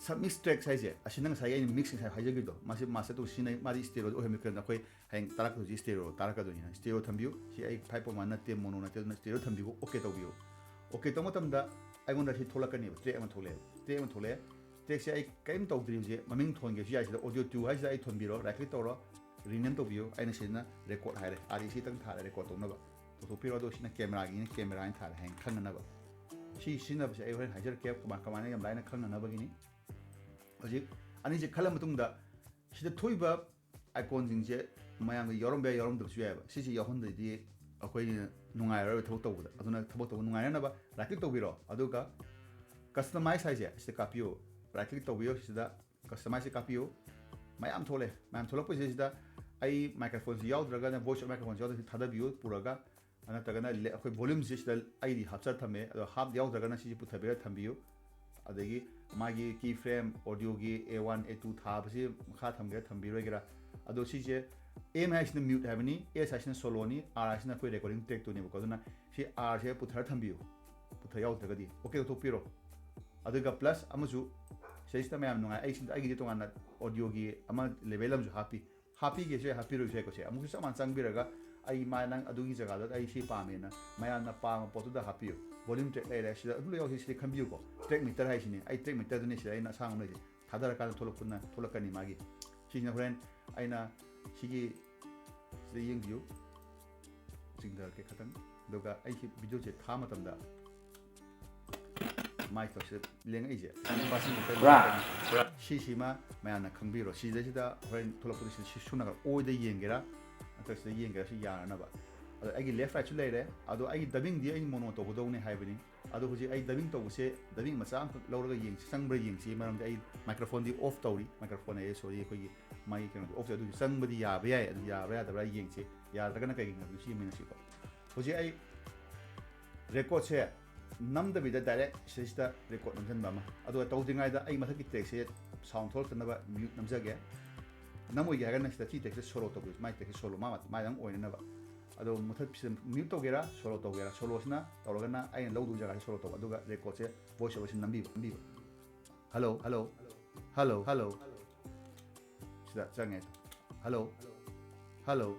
submix tracks ꯍꯥꯏꯁꯦ, ꯑꯁꯤꯅ ꯉꯁꯥꯏꯒꯤ ꯑꯩꯅ mix ꯉꯁꯥꯏ ꯍꯥꯏꯖꯈꯤꯕꯗꯣ, ꯃꯥꯁꯦ master ꯇꯧ ꯁꯤꯖꯤꯟꯅꯩ, ꯃꯥꯗꯤ stereo ꯗ ꯑꯣꯏꯍꯟꯕꯤ꯫ ꯀꯩꯅꯣ, ꯑꯩꯈꯣꯏ ꯍꯌꯦꯡ ꯇꯥꯔꯛꯄꯗ ꯍꯧꯖꯤꯛ stereo ꯇꯥꯔꯛꯀꯗꯣꯏꯅꯤꯅ, stereo ꯊꯝꯕꯤꯌꯨ꯫ ꯁꯤ ꯑꯩ five point one ꯅꯠꯇꯦ, mono ꯅꯠꯇꯦ, ꯑꯗꯨꯅ stereo ꯊꯝꯕꯤꯌꯨ, okay ꯇꯧꯕꯤꯌꯨ꯫ Okay ꯇꯧꯕ ꯃꯇꯝꯗ ꯑꯩꯉꯣꯟꯗ ꯁꯤ ꯊꯣꯛꯂꯛꯀꯅꯦꯕ, track ꯑꯃ ꯊꯣꯛꯂꯛꯑꯦꯕ, track ꯑꯃ ꯊꯣꯛꯂꯛꯑꯦ꯫ Track ꯁꯦ ꯑꯩ ꯀꯔꯤꯝ ꯇꯧꯗ꯭ꯔꯤ ꯍꯧꯖꯤꯛ, ꯃꯃꯤꯡ ꯊꯣꯟꯒꯦꯁꯨ ꯌꯥꯏ꯫ ꯁꯤꯗ audio two ꯍꯥꯏꯁꯤꯗ ꯑꯩ ꯊꯣꯟꯕꯤꯔꯣ, right click ꯇꯧꯔꯣ, rename ꯇꯧꯕꯤꯌꯨ꯫ ꯑꯩꯅ ꯁꯤꯗꯅ record ꯍꯥꯏꯔꯦ, R E C ꯇꯪ ꯊꯥꯔꯦ record ꯇꯧꯅꯕ꯫ ꯂꯧꯊꯣꯛꯄꯤꯔꯣ, ꯑꯗꯣ ꯁꯤꯅ camera ꯒꯤꯅꯤ, camera ꯍꯥꯏꯅ ꯊꯥꯔꯦ, ꯍꯌꯦꯡ ꯈꯪꯅꯅꯕ꯫ ꯁꯤ ꯁꯤꯖꯤꯟꯅꯕꯁꯦ ꯑꯩ ꯍꯣꯔꯦꯟ ꯍꯥꯏꯖꯔꯛꯀꯦ, ꯀꯃꯥꯏ-, ꯀꯃꯥꯏꯅ ꯌꯥꯝ ꯂꯥꯏꯅ ꯈꯪꯅꯅꯕꯒꯤꯅꯤ꯫ ꯍꯧꯖꯤꯛ ꯑꯅꯤꯁꯦ ꯈꯜꯂ ꯃꯇꯨꯡꯗ, ꯁꯤꯗ ꯊꯣꯛꯏꯕ icon ꯁꯤꯡꯁꯦ ꯃꯌꯥꯝꯒꯤ ꯌꯥꯎꯔꯝꯕ ꯌꯥꯏ, ꯌꯥꯎꯔꯝꯗꯕꯁꯨ ꯌꯥꯏꯑꯕ꯫ ꯁꯤꯁꯦ ꯌꯥꯎꯍꯟꯗ꯭ꯔꯗꯤ ꯑꯩꯈꯣꯏ ꯅꯨꯡꯉꯥꯏꯔꯔꯣꯏꯕ ꯊꯕꯛ ꯇꯧꯕꯗ꯫ ꯑꯗꯨꯅ ꯊꯕꯛ ꯇꯧꯕ ꯅꯨꯡꯉꯥꯏꯅꯅꯕ right click ꯇꯧꯕꯤꯔꯣ, ꯑꯗꯨꯒ customize ꯍꯥꯏꯁꯦ ꯁꯤꯗ ꯀꯥꯞꯄꯤꯌꯨ, right click ꯇꯧꯕꯤꯌꯨ꯫ ꯁꯤꯗ customize ꯁꯦ ꯀꯥꯞꯄꯤꯌꯨ꯫ ꯃꯌꯥꯝ ꯊꯣꯛꯂꯛꯑꯦ꯫ ꯃꯌꯥꯝ ꯊꯣꯛꯂꯛꯄꯁꯤꯗ ꯑꯩ microphone ꯁꯤ ꯌꯥꯎꯗ꯭ꯔꯒꯅ, voice over microphone ꯁꯤ ꯌꯥꯎꯗ꯭ꯔꯒꯗꯤ ꯊꯥꯗꯕꯤꯌꯨ ꯄꯨꯔꯒ, ꯅꯠꯇ꯭ꯔꯒꯅ ꯂꯦ-, ꯑꯩꯈꯣꯏ volume ꯁꯤ ꯁꯤꯗ ꯑꯩꯗꯤ ꯍꯥꯞꯆ ꯊꯝꯃꯦ, ꯑꯗꯣ ꯍꯥꯞ ꯌꯥꯎꯗ꯭ꯔꯒꯅ ꯁꯤꯁꯦ ꯄꯨꯊꯕꯤꯔ ꯊꯝꯕꯤꯌꯨ꯫ ꯑꯗꯒꯤ ꯃꯥꯒꯤ key frame, audio ꯒꯤ A one, A two ꯊꯥꯕꯁꯤ ꯃꯈꯥ ꯊꯝꯒꯦꯔꯥ ꯊꯝꯕꯤꯔꯣꯏꯒꯦꯔꯥ, ꯑꯗꯣ ꯁꯤꯁꯦ M ꯍꯥꯏꯁꯤꯅ mute ꯍꯥꯏꯕꯅꯤ, S ꯍꯥꯏꯁꯤꯅ solo ꯅꯤ, R ꯍꯥꯏꯁꯤꯅ ꯑꯩꯈꯣꯏ recording track ꯇꯨꯅꯦꯕꯀꯣ꯫ ꯑꯗꯨꯅ ꯁꯤ R ꯁꯦ ꯄꯨꯊꯔ ꯊꯝꯕꯤꯌꯨ, ꯄꯨꯊ ꯌꯥꯎꯗ꯭ꯔꯒꯗꯤ okay ꯂꯧꯊꯣꯛꯄꯤꯔꯣ꯫ ꯑꯗꯨꯒ plus ꯑꯃꯁꯨ ꯁꯤꯗꯩꯁꯤꯗ ꯃꯌꯥꯝ ꯅꯨꯡꯉꯥꯏ, ꯑꯩ ꯁꯤꯗ ꯑꯩꯒꯤꯗꯤ ꯇꯣꯉꯥꯟꯅ audio ꯒꯤ ꯑꯃ level ꯑꯃꯁꯨ ꯍꯥꯞꯄꯤ, ꯍꯥꯞꯄꯤꯒꯦꯁꯨ ꯌꯥꯏ, ꯍꯥꯞꯄꯤꯔꯣꯏꯁꯨ ꯌꯥꯏꯀꯣ꯫ ꯁꯦ ꯑꯃꯨꯛꯁꯨ ꯆꯞ ꯃꯥꯟꯅ ꯆꯪꯕꯤꯔꯒ ꯑꯩ ꯃꯥ ꯅꯪ ꯑꯗꯨꯒꯤ ꯖꯒꯥꯗ ꯑꯩ ꯁꯤ ꯄꯥꯝꯃꯦꯅ ꯃꯌꯥꯝꯅ ꯄꯥꯝꯕ ꯄꯣꯠꯇꯨꯗ ꯍꯥꯞꯄꯤꯌꯨ꯫ Volume track ꯂꯩꯔꯦ, ꯁꯤꯗ ꯑꯗꯨ ꯂꯩꯍꯧꯁꯤ, ꯁꯤꯗ ꯈꯟꯕꯤꯌꯨꯀꯣ꯫ Track meter ꯍꯥꯏꯁꯤꯅꯤ, ꯑꯩ track meter ꯗꯨꯅꯤ ꯁꯤꯗ ꯑꯩꯅ ꯑꯁꯥꯡꯕ ꯑꯃ ꯂꯩꯁꯦ꯫ ꯊꯥꯗꯔꯀꯥꯟꯗ ꯊꯣꯛꯂꯛꯄꯅ, ꯊꯣꯛꯂꯛꯀꯅꯤ ꯃꯥꯒꯤ꯫ ꯁꯤꯁꯤꯅ ꯍꯣꯔꯦꯟ ꯑꯩꯅ ꯁꯤꯒꯤ, ꯁꯤꯗ ꯌꯦꯡꯕꯤꯌꯨ, ꯆꯤꯡꯊꯔꯛꯀꯦ ꯈꯇꯪ꯫ ꯑꯗꯨꯒ ꯑꯩꯁꯤ video ꯁꯦ ꯊꯥ ꯃꯇꯝꯗ ꯃꯥꯏ ꯇꯧꯁꯤꯗ ꯂꯦꯡꯉꯛꯏꯁꯦ꯫ ꯄꯨꯔꯥ, ꯄꯨꯔꯥ꯫ ꯁꯤꯁꯤꯃ ꯃꯌꯥꯝꯅ ꯈꯪꯕꯤꯔꯣ꯫ ꯁꯤꯗꯩꯁꯤꯗ ꯍꯣꯔꯦꯟ ꯊꯣꯛꯂꯛꯄꯗ ꯁꯤ, ꯁꯤ ꯁꯨꯅ ꯑꯣꯏꯗ ꯌꯦꯡꯒꯦꯔꯥ ꯅꯠꯇ꯭ꯔꯒ ꯁꯤꯗ ꯌꯦꯡꯒꯦꯔꯥ, ꯁꯤ ꯌꯥꯅꯅꯕ꯫ ꯑꯗꯣ ꯑꯩꯒꯤ ꯂꯦꯐ ꯔꯥꯏꯠꯁꯨ ꯂꯩꯔꯦ꯫ ꯑꯗꯣ ꯑꯩꯒꯤ ꯗꯕꯤꯡꯗꯤ ꯑꯩ ꯃꯣꯅꯣ ꯇꯧꯒꯗꯧꯅꯦ ꯍꯥꯏꯕꯅꯤ꯫ ꯑꯗꯣ ꯍꯧꯖꯤꯛ ꯑꯩ ꯗꯕꯤꯡ ꯇꯧꯕꯁꯦ, ꯗꯕꯤꯡ ꯃꯆꯥ ꯑꯃꯈꯛ ꯂꯧꯔꯒ ꯌꯦꯡꯁꯤ, ꯆꯪꯕ꯭ꯔꯥ ꯌꯦꯡꯁꯤ꯫ ꯃꯔꯝꯗꯤ ꯑꯩ ꯃꯥꯏꯀ꯭ꯔꯣꯐꯣꯟꯗꯤ ꯑꯣꯐ ꯇꯧꯔꯤ, ꯃꯥꯏꯀ꯭ꯔꯣꯐꯣꯟ ꯑꯩ, ꯁꯣꯔꯤ, ꯑꯩꯈꯣꯏꯒꯤ ꯃꯥꯒꯤ ꯀꯩꯅꯣꯗꯤ ꯑꯣꯐ ꯇꯧꯔꯤ꯫ ꯑꯗꯨꯗꯤ ꯆꯪꯕꯗꯤ ꯌꯥꯕ ꯌꯥꯏ, ꯑꯗꯨ ꯌꯥꯕ꯭ꯔꯥ ꯌꯥꯗꯕ꯭ꯔꯥ ꯌꯦꯡꯁꯤ꯫ ꯌꯥꯗ꯭ꯔꯒꯅ ꯀꯩꯒꯤꯅꯣ ꯍꯥꯏꯕꯗꯨꯁꯨ ꯌꯦꯡꯃꯤꯟꯅꯁꯤꯀꯣ꯫ ꯍꯧꯖꯤꯛ ꯑꯩ ꯔꯦꯀꯣꯔꯠꯁꯦ ꯅꯝꯗꯕꯤꯗ ꯗꯥꯏꯔꯦꯛ ꯁꯤꯗꯩꯁꯤꯗ ꯔꯦꯀꯣꯔꯠ ꯅꯝꯁꯤꯟꯕ ꯑꯃ꯫ ꯑꯗꯨꯒ ꯇꯧꯗ꯭ꯔꯤꯉꯩꯗ ꯑꯩ ꯃꯊꯛꯀꯤ ꯇ꯭ꯔꯦꯛꯁꯦ ꯁꯥꯎꯟ ꯊꯣꯛꯂꯛꯇꯅꯕ ꯃ꯭ꯌꯨꯠ ꯅꯝꯖꯒꯦ꯫ ꯅꯝꯃꯣꯏꯒꯦ ꯍꯥꯏꯔꯒꯅ ꯁꯤꯗ ꯁꯤ ꯇ꯭ꯔꯦꯛꯁꯦ ꯁꯣꯂꯣ ꯇꯧꯕꯤꯌꯨ, ꯃꯥꯏ ꯇ꯭ꯔꯦꯛꯁꯦ ꯁꯣꯂꯣ, ꯃꯥ ꯃꯥꯏꯗꯪ ꯑꯣꯏꯅꯅꯕ꯫ ꯑꯗꯣ ꯃꯨꯊꯠ, ꯁꯤꯗ ꯃ꯭ꯌꯨꯠ ꯇꯧꯒꯦꯔꯥ ꯁꯣꯂꯣ ꯇꯧꯒꯦꯔꯥ? ꯁꯣꯂꯣꯁꯤꯅ ꯇꯧꯔꯒꯅ ꯑꯩꯅ ꯂꯧꯗꯧ ꯖꯒꯥꯁꯦ ꯁꯣꯂꯣ ꯇꯧꯕ, ꯑꯗꯨꯒ ꯔꯦꯀꯣꯔꯠꯁꯦ ꯚꯣꯏꯁ ꯑꯣꯚꯔꯁꯤ ꯅꯝꯕꯤꯕ, ꯅꯝꯕꯤꯕ꯫ Hello, hello, hello, hello. ꯁꯤꯗ ꯆꯪꯉꯦ꯫ Hello, hello.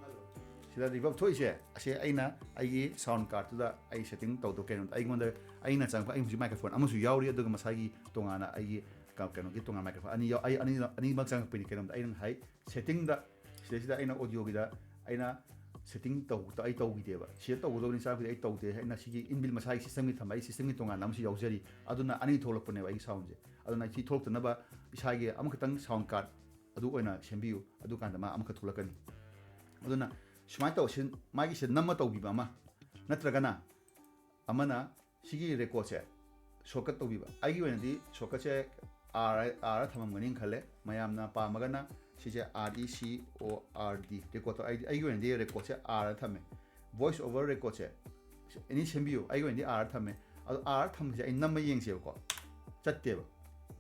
ꯁꯤꯗ ꯔꯤꯚꯔꯕ ꯊꯣꯛꯏꯁꯦ, ꯑꯁꯦ ꯑꯩꯅ ꯑꯩꯒꯤ ꯁꯥꯎꯟ ꯀꯥꯔꯠꯇꯨꯗ ꯑꯩ ꯁꯦꯇꯤꯡ ꯇꯧꯗꯣ ꯀꯩꯅꯣꯗ ꯑꯩꯉꯣꯟꯗ, ꯑꯩꯅ ꯆꯪꯉꯛꯄ, ꯑꯩ ꯍꯧꯖꯤꯛ ꯃꯥꯏꯀ꯭ꯔꯣꯐꯣꯟ ꯑꯃꯁꯨ ꯌꯥꯎꯔꯤ, ꯑꯗꯨꯒ ꯃꯁꯥꯒꯤ ꯇꯣꯉꯥꯟꯅ ꯑꯩꯒꯤ ꯀ-, ꯀꯩꯅꯣꯒꯤ ꯇꯣꯉꯥꯟꯅ ꯃꯥꯏꯀ꯭ꯔꯣꯐꯣꯟ ꯑꯅꯤ ꯌꯥꯎ-, ꯑꯩ ꯑꯅꯤ-, ꯑꯅꯤꯃꯛ ꯆꯪꯉꯛꯄꯅꯤ꯫ ꯀꯩꯅꯣꯝꯗ ꯑꯩꯅ ꯉꯁꯥꯏ ꯁꯦꯇꯤꯡꯗ, ꯁꯤꯗꯩꯁꯤꯗ ꯑꯩꯅ ꯑꯣꯗꯤꯑꯣꯒꯤꯗ ꯑꯩꯅ ꯁꯦꯇꯤꯡ ꯇꯧ-, ꯑꯩ ꯇꯧꯈꯤꯗꯦꯕ꯫ ꯁꯤꯗ ꯇꯧꯒꯗꯕꯅꯤ ꯆꯥꯕꯗꯤ ꯑꯩ ꯇꯧꯗꯦ꯫ ꯑꯩꯅ ꯁꯤꯒꯤ ꯏꯟꯕꯤꯜ ꯃꯁꯥꯒꯤ ꯁꯤꯁꯇꯦꯝꯒꯤ ꯊꯝꯕ, ꯑꯩ ꯁꯤꯁꯇꯦꯝꯒꯤ ꯇꯣꯉꯥꯟꯅ ꯑꯃꯁꯨ ꯌꯥꯎꯖꯔꯤ꯫ ꯑꯗꯨꯅ ꯑꯅꯤ ꯊꯣꯛꯂꯛꯄꯅꯦꯕ ꯑꯩꯒꯤ ꯁꯥꯎꯟꯁꯦ꯫ ꯑꯗꯨꯅ ꯁꯤ ꯊꯣꯛꯇꯅꯕ ꯏꯁꯥꯒꯤ ꯑꯃꯈꯛꯇꯪ ꯁꯥꯎꯟ ꯀꯥꯔꯠ ꯑꯗꯨ ꯑꯣꯏꯅ ꯁꯦꯝꯕꯤꯌꯨ꯫ ꯑꯗꯨꯀꯥꯟꯗ ꯃꯥ ꯑꯃꯈꯛ ꯊꯣꯛꯂꯛꯀꯅꯤ꯫ ꯑꯗꯨꯅ ꯁꯨꯃꯥꯏꯅ ꯇꯧ, ꯁꯤ-, ꯃꯥꯒꯤꯁꯦ ꯅꯝꯃ ꯇꯧꯕꯤꯕ ꯑꯃ, ꯅꯠꯇ꯭ꯔꯒꯅ ꯑꯃꯅ ꯁꯤꯒꯤ ꯔꯦꯀꯣꯔꯠꯁꯦ ꯁꯣꯔꯠꯀꯠ ꯇꯧꯕꯤꯕ꯫ ꯑꯩꯒꯤ ꯑꯣꯏꯅꯗꯤ ꯁꯣꯔꯠꯀꯠꯁꯦ ꯑꯥꯔ, ꯑꯥꯔ ꯊꯝꯃꯝꯒꯅꯤꯅ ꯈꯜꯂꯦ꯫ ꯃꯌꯥꯝꯅ ꯄꯥꯝꯃꯒꯅ ꯁꯤꯁꯦ R E C O R D, ꯔꯦꯀꯣꯔꯠꯇꯣ꯫ ꯑꯩꯗꯤ, ꯑꯩꯒꯤ ꯑꯣꯏꯅꯗꯤ ꯔꯦꯀꯣꯔꯠꯁꯦ ꯑꯥꯔ ꯊꯝꯃꯦ꯫ ꯚꯣꯏꯁ ꯑꯣꯚꯔ ꯔꯦꯀꯣꯔꯠꯁꯦ ꯑꯦꯅꯤ ꯁꯦꯝꯕꯤꯌꯨ, ꯑꯩꯒꯤ ꯑꯣꯏꯅꯗꯤ ꯑꯥꯔ ꯊꯝꯃꯦ꯫ ꯑꯗꯣ ꯑꯥꯔ ꯊꯝꯕꯁꯦ ꯑꯩ ꯅꯝꯃ ꯌꯦꯡꯁꯦꯕꯀꯣ, ꯆꯠꯇꯦꯕ꯫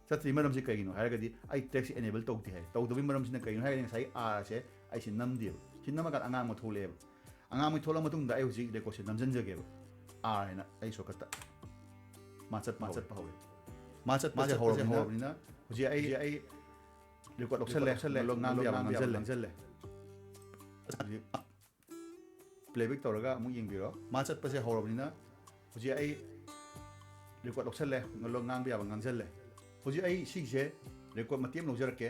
ꯆꯠꯇ꯭ꯔꯤ ꯃꯔꯝꯁꯦ ꯀꯩꯒꯤꯅꯣ ꯍꯥꯏꯔꯒꯗꯤ ꯑꯩ ꯇ꯭ꯔꯦꯛꯁꯦ ꯑꯦꯅꯦꯕꯜ ꯇꯧꯗꯦ ꯍꯥꯏ꯫ ꯇꯧꯗꯕꯒꯤ ꯃꯔꯝꯁꯤꯅ ꯀꯩꯒꯤꯅꯣ ꯍꯥꯏꯔꯒꯗꯤ ꯉꯁꯥꯏ ꯑꯥꯔꯁꯦ ꯑꯩꯁꯦ ꯅꯝꯗꯦꯕ꯫ ꯁꯤ ꯅꯝꯃꯀꯥꯟꯗ ꯑꯉꯥꯡꯕ ꯊꯣꯛꯂꯛꯑꯦꯕ꯫ ꯑꯉꯥꯡꯕ ꯊꯣꯛꯂꯛꯑ ꯃꯇꯨꯡꯗ ꯑꯩ ꯍꯧꯖꯤꯛ ꯔꯦꯀꯣꯔꯠꯁꯦ ꯅꯝꯁꯤꯟꯖꯒꯦꯕ, ꯑꯥꯔ ꯍꯥꯏꯅ ꯑꯩ ꯁꯣꯔꯠꯀꯠꯇ꯫ ꯃꯥ ꯆꯠꯄ ꯍꯧꯔꯦ꯫ ꯃꯥ ꯆꯠꯄꯁꯦ ꯍꯧꯔꯕꯅꯤꯅ ꯍꯧꯖꯤꯛ ꯑꯩ, ꯑꯩ ꯔꯦꯀꯣꯔꯠ ꯂꯧꯁꯜꯂꯦ, ꯂꯧꯁꯜꯂꯦ, ꯉꯥꯡꯕ ꯌꯥꯕ ꯉꯥꯡꯕ ꯌꯥꯕ ꯉꯥꯡꯁꯜꯂꯦ꯫ ꯉꯥꯡꯁꯜꯂꯦ꯫ ꯄ꯭ꯂꯦꯕꯦꯛ ꯇꯧꯔꯒ ꯑꯃꯨꯛ ꯌꯦꯡꯕꯤꯔꯣ꯫ ꯃꯥ ꯆꯠꯄꯁꯦ ꯍꯧꯔꯕꯅꯤꯅ ꯍꯧꯖꯤꯛ ꯑꯩ ꯔꯦꯀꯣꯔꯠ ꯂꯧꯁꯜꯂꯦ, ꯉꯥꯡꯕ ꯌꯥꯕ ꯉꯥꯡꯁꯜꯂꯦ꯫ ꯍꯧꯖꯤꯛ ꯑꯩ ꯁꯤꯒꯤꯁꯦ ꯔꯦꯀꯣꯔꯠ ꯃꯇꯦꯛ ꯑꯃ ꯂꯧꯖꯔꯛꯀꯦ,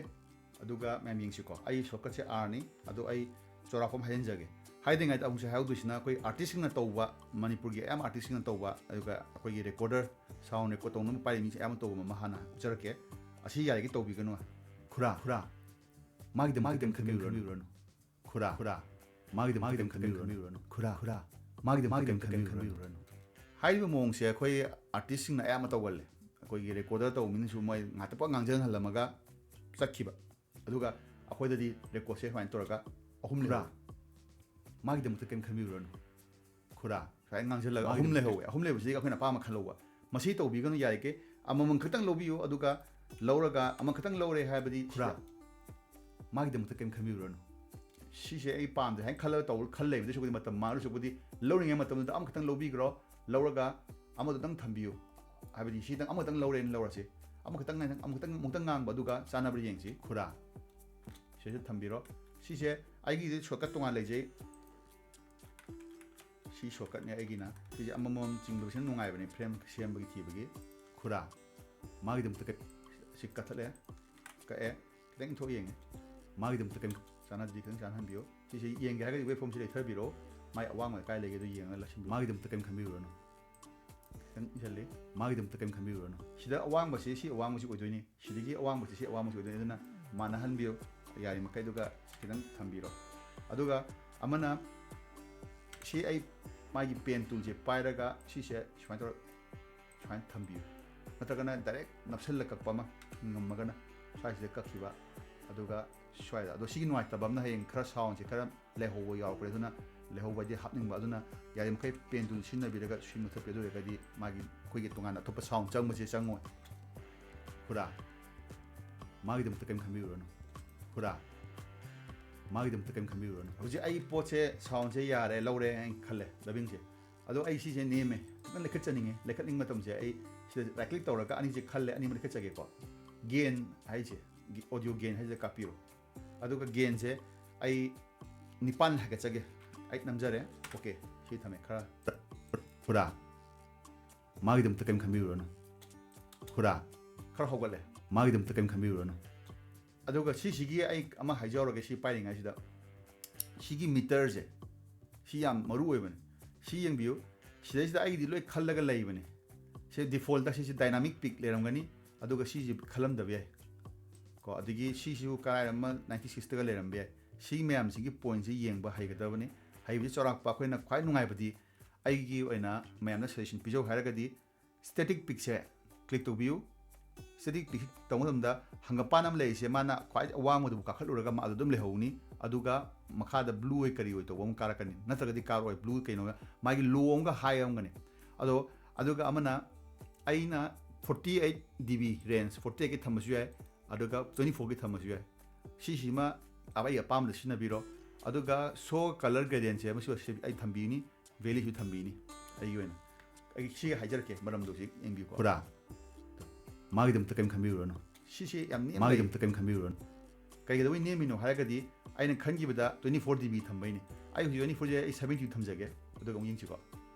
ꯑꯗꯨꯒ ꯃꯌꯥꯝ ꯌꯦꯡꯁꯤꯀꯣ꯫ ꯑꯩ ꯁꯣꯔꯠꯀꯠꯁꯦ ꯑꯥꯔꯅꯤ, ꯑꯗꯣ ꯑꯩ ꯆꯥꯎꯔꯥꯛꯄ ꯑꯃ ꯍꯥꯏꯖꯤꯟꯖꯒꯦ꯫ ꯍꯥꯏꯗ꯭ꯔꯤꯉꯩꯗ ꯑꯃꯨꯛꯁꯦ ꯍꯥꯏꯍꯧꯗꯣꯏꯁꯤꯅ, ꯑꯩꯈꯣꯏ ꯑꯥꯔꯇꯤꯁꯁꯤꯡꯅ ꯇꯧꯕ, ꯃꯅꯤꯄꯨꯔꯒꯤ ꯑꯌꯥꯝꯕ ꯑꯥꯔꯇꯤꯁꯁꯤꯡꯅ ꯇꯧꯕ, ꯑꯗꯨꯒ ꯑꯩꯈꯣꯏꯒꯤ ꯔꯦꯀꯣꯔꯗꯔ, ꯁꯥꯎꯟ ꯔꯦꯀꯣꯔꯠ ꯇꯧꯅꯕ ꯄꯥꯏꯔꯤ ꯃꯤꯁꯦ ꯑꯌꯥꯝꯕ ꯇꯧꯕ ꯑꯃ ꯍꯥꯟꯅ ꯎꯠꯆꯔꯛꯀꯦ꯫ ꯑꯁꯤ ꯌꯥꯔꯤꯒꯩ ꯇꯧꯕꯤꯒꯅꯨ꯫ ꯈꯨꯔꯥ, ꯈꯨꯔꯥ, ꯃꯥꯒꯤꯗꯃꯛꯇ ꯀꯔꯤꯝ ꯈꯟꯕꯤꯔꯨꯔꯅꯨ꯫ ꯈꯨꯔꯥ, ꯈꯨꯔꯥ, ꯃꯥꯒꯤꯗꯃꯛꯇ ꯀꯔꯤꯝ ꯈꯟꯕꯤꯔꯨꯔꯅꯨ꯫ ꯈꯨꯔꯥ, ꯈꯨꯔꯥ, ꯃꯥꯒꯤꯗꯃꯛꯇ ꯀꯔꯤꯝ ꯈꯟꯕꯤꯔꯨꯔꯅꯨ꯫ ꯍꯥꯏꯔꯤꯕ ꯃꯑꯣꯡꯁꯦ ꯑꯩꯈꯣꯏ ꯑꯥꯔꯇꯤꯁꯁꯤꯡꯅ ꯑꯌꯥꯝꯕ ꯇꯧꯒꯜꯂꯦ꯫ ꯑꯩꯈꯣꯏꯒꯤ ꯔꯦꯀꯣꯔꯗꯔ ꯇꯧꯕ ꯃꯤꯅꯁꯨ ꯃꯣꯏ ꯉꯥꯛꯇ ꯄꯨꯡ ꯉꯥꯡꯖꯍꯜꯂꯝꯃꯒ ꯆꯠꯈꯤꯕ꯫ ꯑꯗꯨꯒ ꯑꯩꯈꯣꯏꯗꯗꯤ ꯔꯦꯀꯣꯔꯗꯁꯦ ꯁꯨꯃꯥꯏꯅ ꯇꯧꯔꯒ ꯑꯍꯨꯝ ꯈꯨꯔꯥ, ꯂꯩꯍꯧꯋꯦ꯫ ꯃꯥꯒꯤꯗꯃꯛꯇ ꯀꯔꯤꯝ ꯈꯟꯕꯤꯔꯨꯔꯅꯨ꯫ ꯈꯨꯔꯥ, ꯁꯨꯃꯥꯏꯅ ꯉꯥꯡꯁꯤꯜꯂꯒ ꯑꯍꯨꯝ ꯃꯥꯒꯤꯗꯃꯛꯇ ꯂꯩꯍꯧꯋꯦ꯫ ꯑꯍꯨꯝ ꯂꯩꯕꯁꯤꯗꯒꯤ ꯑꯩꯈꯣꯏꯅ ꯑꯄꯥꯝꯕ ꯈꯜꯍꯧꯕ꯫ ꯃꯁꯤ ꯇꯧꯕꯤꯒꯅꯨ, ꯌꯥꯔꯤꯈꯩ ꯑꯃꯃꯝ ꯈꯛꯇꯪ ꯂꯧꯕꯤꯌꯨ, ꯑꯗꯨꯒ ꯂꯧꯔꯒ ꯑꯃꯈꯛꯇꯪ ꯂꯧꯔꯦ ꯍꯥꯏꯕꯗꯤ ꯈꯨꯔꯥ, ꯁꯤꯗ ꯃꯥꯒꯤꯗꯃꯛꯇ ꯀꯔꯤꯝ ꯈꯟꯕꯤꯔꯨꯔꯅꯨ꯫ ꯁꯤꯁꯦ ꯑꯩ ꯄꯥꯝꯗꯦ ꯍꯥꯏꯅ ꯈꯜꯂꯒ ꯇꯧ-, ꯈꯜ ꯂꯩꯕꯗꯨ ꯁꯔꯨꯛꯄꯨꯗꯤ ꯃꯇꯝ ꯃꯥꯡꯗꯧ ꯁꯔꯨꯛꯄꯨꯗꯤ ꯂꯧꯔꯤꯉꯩ ꯃꯇꯝꯗꯨꯗ ꯑꯃꯈꯛꯇꯪ ꯂꯧꯕꯤꯈ꯭ꯔꯣ, ꯂꯧꯔꯒ ꯑꯃꯗꯨꯗꯪ ꯊꯝꯕꯤꯌꯨ꯫ ꯍꯥꯏꯕꯗꯤ ꯁꯤꯗꯪ ꯑꯃꯈꯛꯇꯪ ꯂꯧꯔꯦꯅ ꯂꯧꯔꯁꯤ, ꯑꯃꯈꯛꯇꯪ ꯉꯥꯏ-, ꯑꯃꯨꯛꯇꯪ, ꯑꯃꯨꯛꯇꯪ ꯉꯥꯡꯕ, ꯑꯗꯨꯒ ꯆꯥꯟꯅꯕ꯭ꯔꯥ ꯌꯦꯡꯁꯤ꯫ ꯈꯨꯔꯥ, ꯁꯤꯗ ꯊꯝꯕꯤꯔꯣ꯫ ꯁꯤꯁꯦ ꯑꯩꯒꯤꯗꯤ ꯁꯣꯔꯠꯀꯠ ꯇꯣꯉꯥꯟ ꯂꯩꯖꯩ꯫ ꯁꯤ ꯁꯣꯔꯠꯀꯠꯅꯦ ꯑꯩꯒꯤꯅ꯫ ꯁꯤꯁꯦ ꯑꯃꯃꯝ ꯆꯤꯡꯕꯁꯤꯅ ꯅꯨꯡꯉꯥꯏꯕꯅꯦ, ꯐ꯭ꯔꯦꯝ ꯁꯦꯝꯕꯒꯤ ꯊꯤꯕꯒꯤ꯫ ꯈꯨꯔꯥ, ꯃꯥꯒꯤꯗꯃꯛꯇ ꯀꯛ-, ꯁꯤ ꯀꯛꯊꯠꯂꯦ, ꯀꯛꯑꯦ, ꯈꯤꯇꯪ ꯏꯟꯊꯣꯛ ꯌꯦꯡꯉꯦ꯫ ꯃꯥꯒꯤꯗꯃꯛꯇ ꯀꯔꯤꯝ ꯆꯥꯟꯅꯗ꯭ꯔꯗꯤ ꯈꯤꯇꯪ ꯆꯥꯟꯅꯍꯟꯕꯤꯌꯨ꯫ ꯁꯤꯁꯦ ꯌꯦꯡꯒꯦ ꯍꯥꯏꯔꯒꯗꯤ ꯋꯦꯕ ꯐꯣꯝꯁꯦ ꯂꯩꯊꯕꯤꯔꯣ, ꯃꯥꯏ ꯑꯋꯥꯡꯕꯗ ꯀꯥꯏ ꯂꯩꯒꯦ ꯑꯗꯨ ꯌꯦꯡꯉꯒ ꯂꯧꯁꯤꯟꯕꯤꯌꯨ꯫ ꯃꯥꯒꯤꯗꯃꯛꯇ ꯀꯔꯤꯝ ꯈꯟꯕꯤꯔꯨꯔꯅꯨ꯫ ꯈꯤꯇꯪ ꯏꯟꯁꯤꯜꯂꯤ꯫ ꯃꯥꯒꯤꯗꯃꯛꯇ ꯀꯔꯤꯝ ꯈꯟꯕꯤꯔꯨꯔꯅꯨ꯫ ꯁꯤꯗ ꯑꯋꯥꯡꯕꯁꯤ, ꯁꯤ ꯑꯋꯥꯡꯕꯁꯤ ꯑꯣꯏꯗꯣꯏꯅꯤ, ꯁꯤꯗꯒꯤ ꯑꯋꯥꯡꯕꯁꯤ, ꯁꯤ ꯑꯋꯥꯡꯕꯁꯤ ꯑꯣꯏꯗꯣꯏꯅꯤ꯫ ꯑꯗꯨꯅ ꯃꯥꯟꯅꯍꯟꯕꯤꯌꯨ, ꯌꯥꯔꯤꯃꯈꯩ, ꯑꯗꯨꯒ ꯈꯤꯇꯪ ꯊꯝꯕꯤꯔꯣ꯫ ꯑꯗꯨꯒ ꯑꯃꯅ ꯁꯤ ꯑꯩ ꯃꯥꯒꯤ ꯄꯦꯟ ꯇꯨꯜꯁꯦ ꯄꯥꯏꯔꯒ ꯁꯤꯁꯦ ꯁꯨꯃꯥꯏꯅ ꯇꯧꯔ ꯁꯨꯃꯥꯏꯅ ꯊꯝꯕꯤꯌꯨ, ꯅꯠꯇ꯭ꯔꯒꯅ ꯗꯥꯏꯔꯦꯛ ꯅꯞꯁꯤꯜꯂ ꯀꯛꯄ ꯑꯃ ꯉꯝꯃꯒꯅ ꯁ꯭ꯋꯥꯏꯁꯤꯗ ꯀꯛꯈꯤꯕ꯫ ꯑꯗꯨꯒ ꯁ꯭ꯋꯥꯏꯗ, ꯑꯗꯣ ꯁꯤꯒꯤ ꯅꯨꯡꯉꯥꯏꯇꯕ ꯑꯃꯅ ꯍꯌꯦꯡ ꯈꯔ ꯁꯥꯎꯟꯁꯦ ꯈꯔ ꯂꯩꯍꯧꯕ ꯌꯥꯎꯔꯛꯄꯅꯦ꯫ ꯑꯗꯨꯅ ꯂꯩꯍꯧꯕ ꯍꯥꯏꯗꯤ ꯍꯥꯞꯅꯤꯡꯕ, ꯑꯗꯨꯅ ꯌꯥꯔꯤꯃꯈꯩ ꯄꯦꯟ ꯇꯨꯜ ꯁꯤꯖꯤꯟꯅꯕꯤꯔꯒ ꯁꯤ ꯃꯨꯊꯠꯄꯤꯌꯨ꯫ ꯑꯗꯨ ꯑꯣꯏꯔꯒꯗꯤ ꯃꯥꯒꯤ ꯑꯩꯈꯣꯏꯒꯤ ꯇꯣꯉꯥꯟꯅ ꯑꯇꯣꯞꯄ ꯁꯥꯎꯟ ꯆꯪꯕꯁꯦ ꯆꯪꯉꯣꯏ꯫ ꯈꯨꯔꯥ, ꯃꯥꯒꯤꯗꯃꯛꯇ ꯀꯔꯤꯝ ꯈꯟꯕꯤꯔꯨꯔꯅꯨ꯫ ꯈꯨꯔꯥ, ꯃꯥꯒꯤꯗꯃꯛꯇ ꯀꯔꯤꯝ ꯈꯟꯕꯤꯔꯨꯔꯅꯨ꯫ ꯍꯧꯖꯤꯛ ꯑꯩ ꯄꯣꯠꯁꯦ, ꯁꯥꯎꯟꯁꯦ ꯌꯥꯔꯦ, ꯂꯧꯔꯦ ꯍꯥꯏꯅ ꯈꯜꯂꯦ, dubbingꯁꯦ꯫ ꯑꯗꯣ ꯑꯩ ꯁꯤꯁꯦ ꯅꯦꯝꯃꯦ, ꯈꯤꯇꯪ ꯂꯩꯈꯠꯆꯅꯤꯡꯉꯦ꯫ ꯂꯩꯈꯠꯅꯤꯡꯕ ꯃꯇꯝꯁꯦ ꯑꯩ ꯁꯤꯗ right click ꯇꯧꯔꯒ ꯑꯅꯤꯁꯦ ꯈꯜꯂꯦ, ꯑꯅꯤꯃꯛ ꯂꯩꯈꯠꯆꯒꯦꯀꯣ꯫ Gain ꯍꯥꯏꯁꯦ, audio gain ꯍꯥꯏꯁꯤꯗ ꯀꯥꯞꯄꯤꯔꯣ꯫ ꯑꯗꯨꯒ gainꯁꯦ ꯑꯩ ꯅꯤꯄꯥꯟ ꯍꯥꯏꯒꯠꯆꯒꯦ꯫ ꯑꯩꯠ ꯅꯝꯖꯔꯦ꯫ Okay, ꯁꯤ ꯊꯝꯃꯦ꯫ ꯈꯔ, ꯈꯨꯔꯥ, ꯃꯥꯒꯤꯗꯃꯛꯇ ꯀꯔꯤꯝ ꯈꯟꯕꯤꯔꯨꯔꯅꯨ꯫ ꯈꯨꯔꯥ, ꯈꯔ ꯍꯧꯒꯠꯂꯦ꯫ ꯃꯥꯒꯤꯗꯃꯛꯇ ꯀꯔꯤꯝ ꯈꯟꯕꯤꯔꯨꯔꯅꯨ꯫ ꯑꯗꯨꯒ ꯁꯤꯁꯤꯒꯤ ꯑꯩ ꯑꯃ ꯍꯥꯏꯖꯍꯧꯔꯒꯦ, ꯁꯤ ꯄꯥꯏꯔꯤꯉꯩꯁꯤꯗ꯫ ꯁꯤꯒꯤ ꯃꯤꯇꯔꯁꯦ, ꯁꯤ ꯌꯥꯝ ꯃꯔꯨ ꯑꯣꯏꯕꯅꯦ꯫ ꯁꯤ ꯌꯦꯡꯕꯤꯌꯨ꯫ ꯁꯤꯗꯩꯁꯤꯗ ꯑꯩꯒꯤꯗꯤ ꯂꯣꯏ ꯈꯜꯂꯒ ꯂꯩꯕꯅꯦ꯫ ꯁꯤ defaultꯇ ꯁꯤꯁꯦ dynamic peak ꯂꯩꯔꯝꯒꯅꯤ, ꯑꯗꯨꯒ ꯁꯤꯁꯦ ꯈꯜꯂꯝꯗꯕ ꯌꯥꯏ ꯀꯣ꯫ ꯑꯗꯒꯤ ꯁꯤꯁꯤꯕꯨ ꯀꯔꯥꯏ ꯑꯃ ninety sixꯇꯒ ꯂꯩꯔꯝꯕ ꯌꯥꯏ꯫ ꯁꯤ ꯃꯌꯥꯝꯁꯤꯒꯤ ꯄꯣꯏꯟꯁꯦ ꯌꯦꯡꯕ ꯍꯩꯒꯗꯕꯅꯤ꯫ ꯍꯩꯕꯁꯤ ꯆꯥꯎꯔꯥꯛꯄ ꯑꯩꯈꯣꯏꯅ ꯈ꯭ꯋꯥꯏ ꯅꯨꯡꯉꯥꯏꯕꯗꯤ, ꯑꯩꯒꯤ ꯑꯣꯏꯅ ꯃꯌꯥꯝꯅ ꯁꯖꯦꯁꯟ ꯄꯤꯖꯧ ꯍꯥꯏꯔꯒꯗꯤ, ꯁ꯭ꯇꯦꯇꯤꯛ ꯄꯤꯛꯁꯦ ꯀ꯭ꯂꯤꯛ ꯇꯧꯕꯤꯌꯨ꯫ ꯁ꯭ꯇꯦꯇꯤꯛ ꯄꯤꯛ ꯇꯧꯕ ꯃꯇꯝꯗ ꯍꯪꯒꯄꯥꯟ ꯑꯃ ꯂꯩꯔꯤꯁꯦ, ꯃꯥꯅ ꯈ꯭ꯋꯥꯏ ꯑꯋꯥꯡꯕꯗꯨꯕꯨ ꯀꯥꯈꯠꯂꯨꯔꯒ ꯃꯥ ꯑꯗꯨ ꯑꯗꯨꯝ ꯂꯩꯍꯧꯅꯤ꯫ ꯑꯗꯨꯒ ꯃꯈꯥꯗ ꯕ꯭ꯂꯨ ꯑꯣꯏ ꯀꯔꯤ ꯑꯣꯏ ꯇꯧꯕ ꯑꯃ ꯀꯥꯔꯛꯀꯅꯤ, ꯅꯠꯇ꯭ꯔꯒꯗꯤ ꯀꯥꯔꯛꯑꯣꯏ꯫ ꯕ꯭ꯂꯨ ꯀꯩꯅꯣ, ꯃꯥꯒꯤ ꯂꯣ ꯑꯃꯒ ꯍꯥꯏ ꯑꯃꯒꯅꯤ꯫ ꯑꯗꯣ ꯑꯗꯨꯒ ꯑꯃꯅ, ꯑꯩꯅ forty eight D B range, forty ꯑꯩꯠꯀꯤ ꯊꯝꯕꯁꯨ ꯌꯥꯏ, ꯑꯗꯨꯒ ꯇ꯭ꯋꯦꯟꯇꯤ ꯐꯣꯔꯒꯤ ꯊꯝꯕꯁꯨ ꯌꯥꯏ꯫ ꯁꯤꯁꯤꯃ ꯑꯩ ꯑꯄꯥꯝꯕꯗ ꯁꯤꯖꯤꯟꯅꯕꯤꯔꯣ꯫ ꯑꯗꯨꯒ ꯁꯣ ꯀꯂꯔ ꯒ꯭ꯔꯦꯗꯤꯌꯦꯟꯁꯦ ꯃꯁꯤ ꯑꯩ ꯊꯝꯕꯤꯅꯤ, ꯚꯦꯂ꯭ꯌꯨꯁꯨ ꯊꯝꯕꯤꯅꯤ꯫ ꯑꯩꯒꯤ ꯑꯣꯏꯅ ꯑꯩ ꯁꯤꯒ ꯍꯥꯏꯖꯔꯛꯀꯦ, ꯃꯔꯝꯗꯣ ꯍꯧꯖꯤꯛ ꯌꯦꯡꯕꯤꯌꯨꯀꯣ꯫ ꯄꯨꯔꯥ ꯃꯥꯒꯤꯗꯃꯛꯇ ꯀꯔꯤꯝ ꯈꯟꯕꯤꯔꯨꯔꯅꯨ꯫ ꯁꯤꯁꯦ ꯌꯥꯝ ꯅꯦꯝꯕ ꯂꯩ꯫ ꯃꯥꯒꯤꯗꯃꯛꯇ ꯀꯔꯤꯝ ꯈꯟꯕꯤꯔꯨꯔꯅꯨ꯫ ꯀꯩꯒꯤꯗꯧꯕꯩ ꯅꯦꯝꯃꯤꯅꯣ ꯍꯥꯏꯔꯒꯗꯤ, ꯑꯩꯅ ꯈꯟꯈꯤꯕꯗ ꯇ꯭ꯋꯦꯟꯇꯤ ꯐꯣꯔ ꯗꯤ ꯕꯤ ꯊꯝꯕꯩꯅꯤ꯫ ꯑꯩ ꯍꯧꯖꯤꯛ ꯇ꯭ꯋꯦꯟꯇꯤ ꯐꯣꯔꯁꯦ ꯑꯩ ꯁꯕꯦꯟꯇꯤ ꯊꯝꯖꯒꯦ, ꯑꯗꯨꯒ ꯑꯃꯨꯛ ꯌꯦꯡꯁꯤꯀꯣ꯫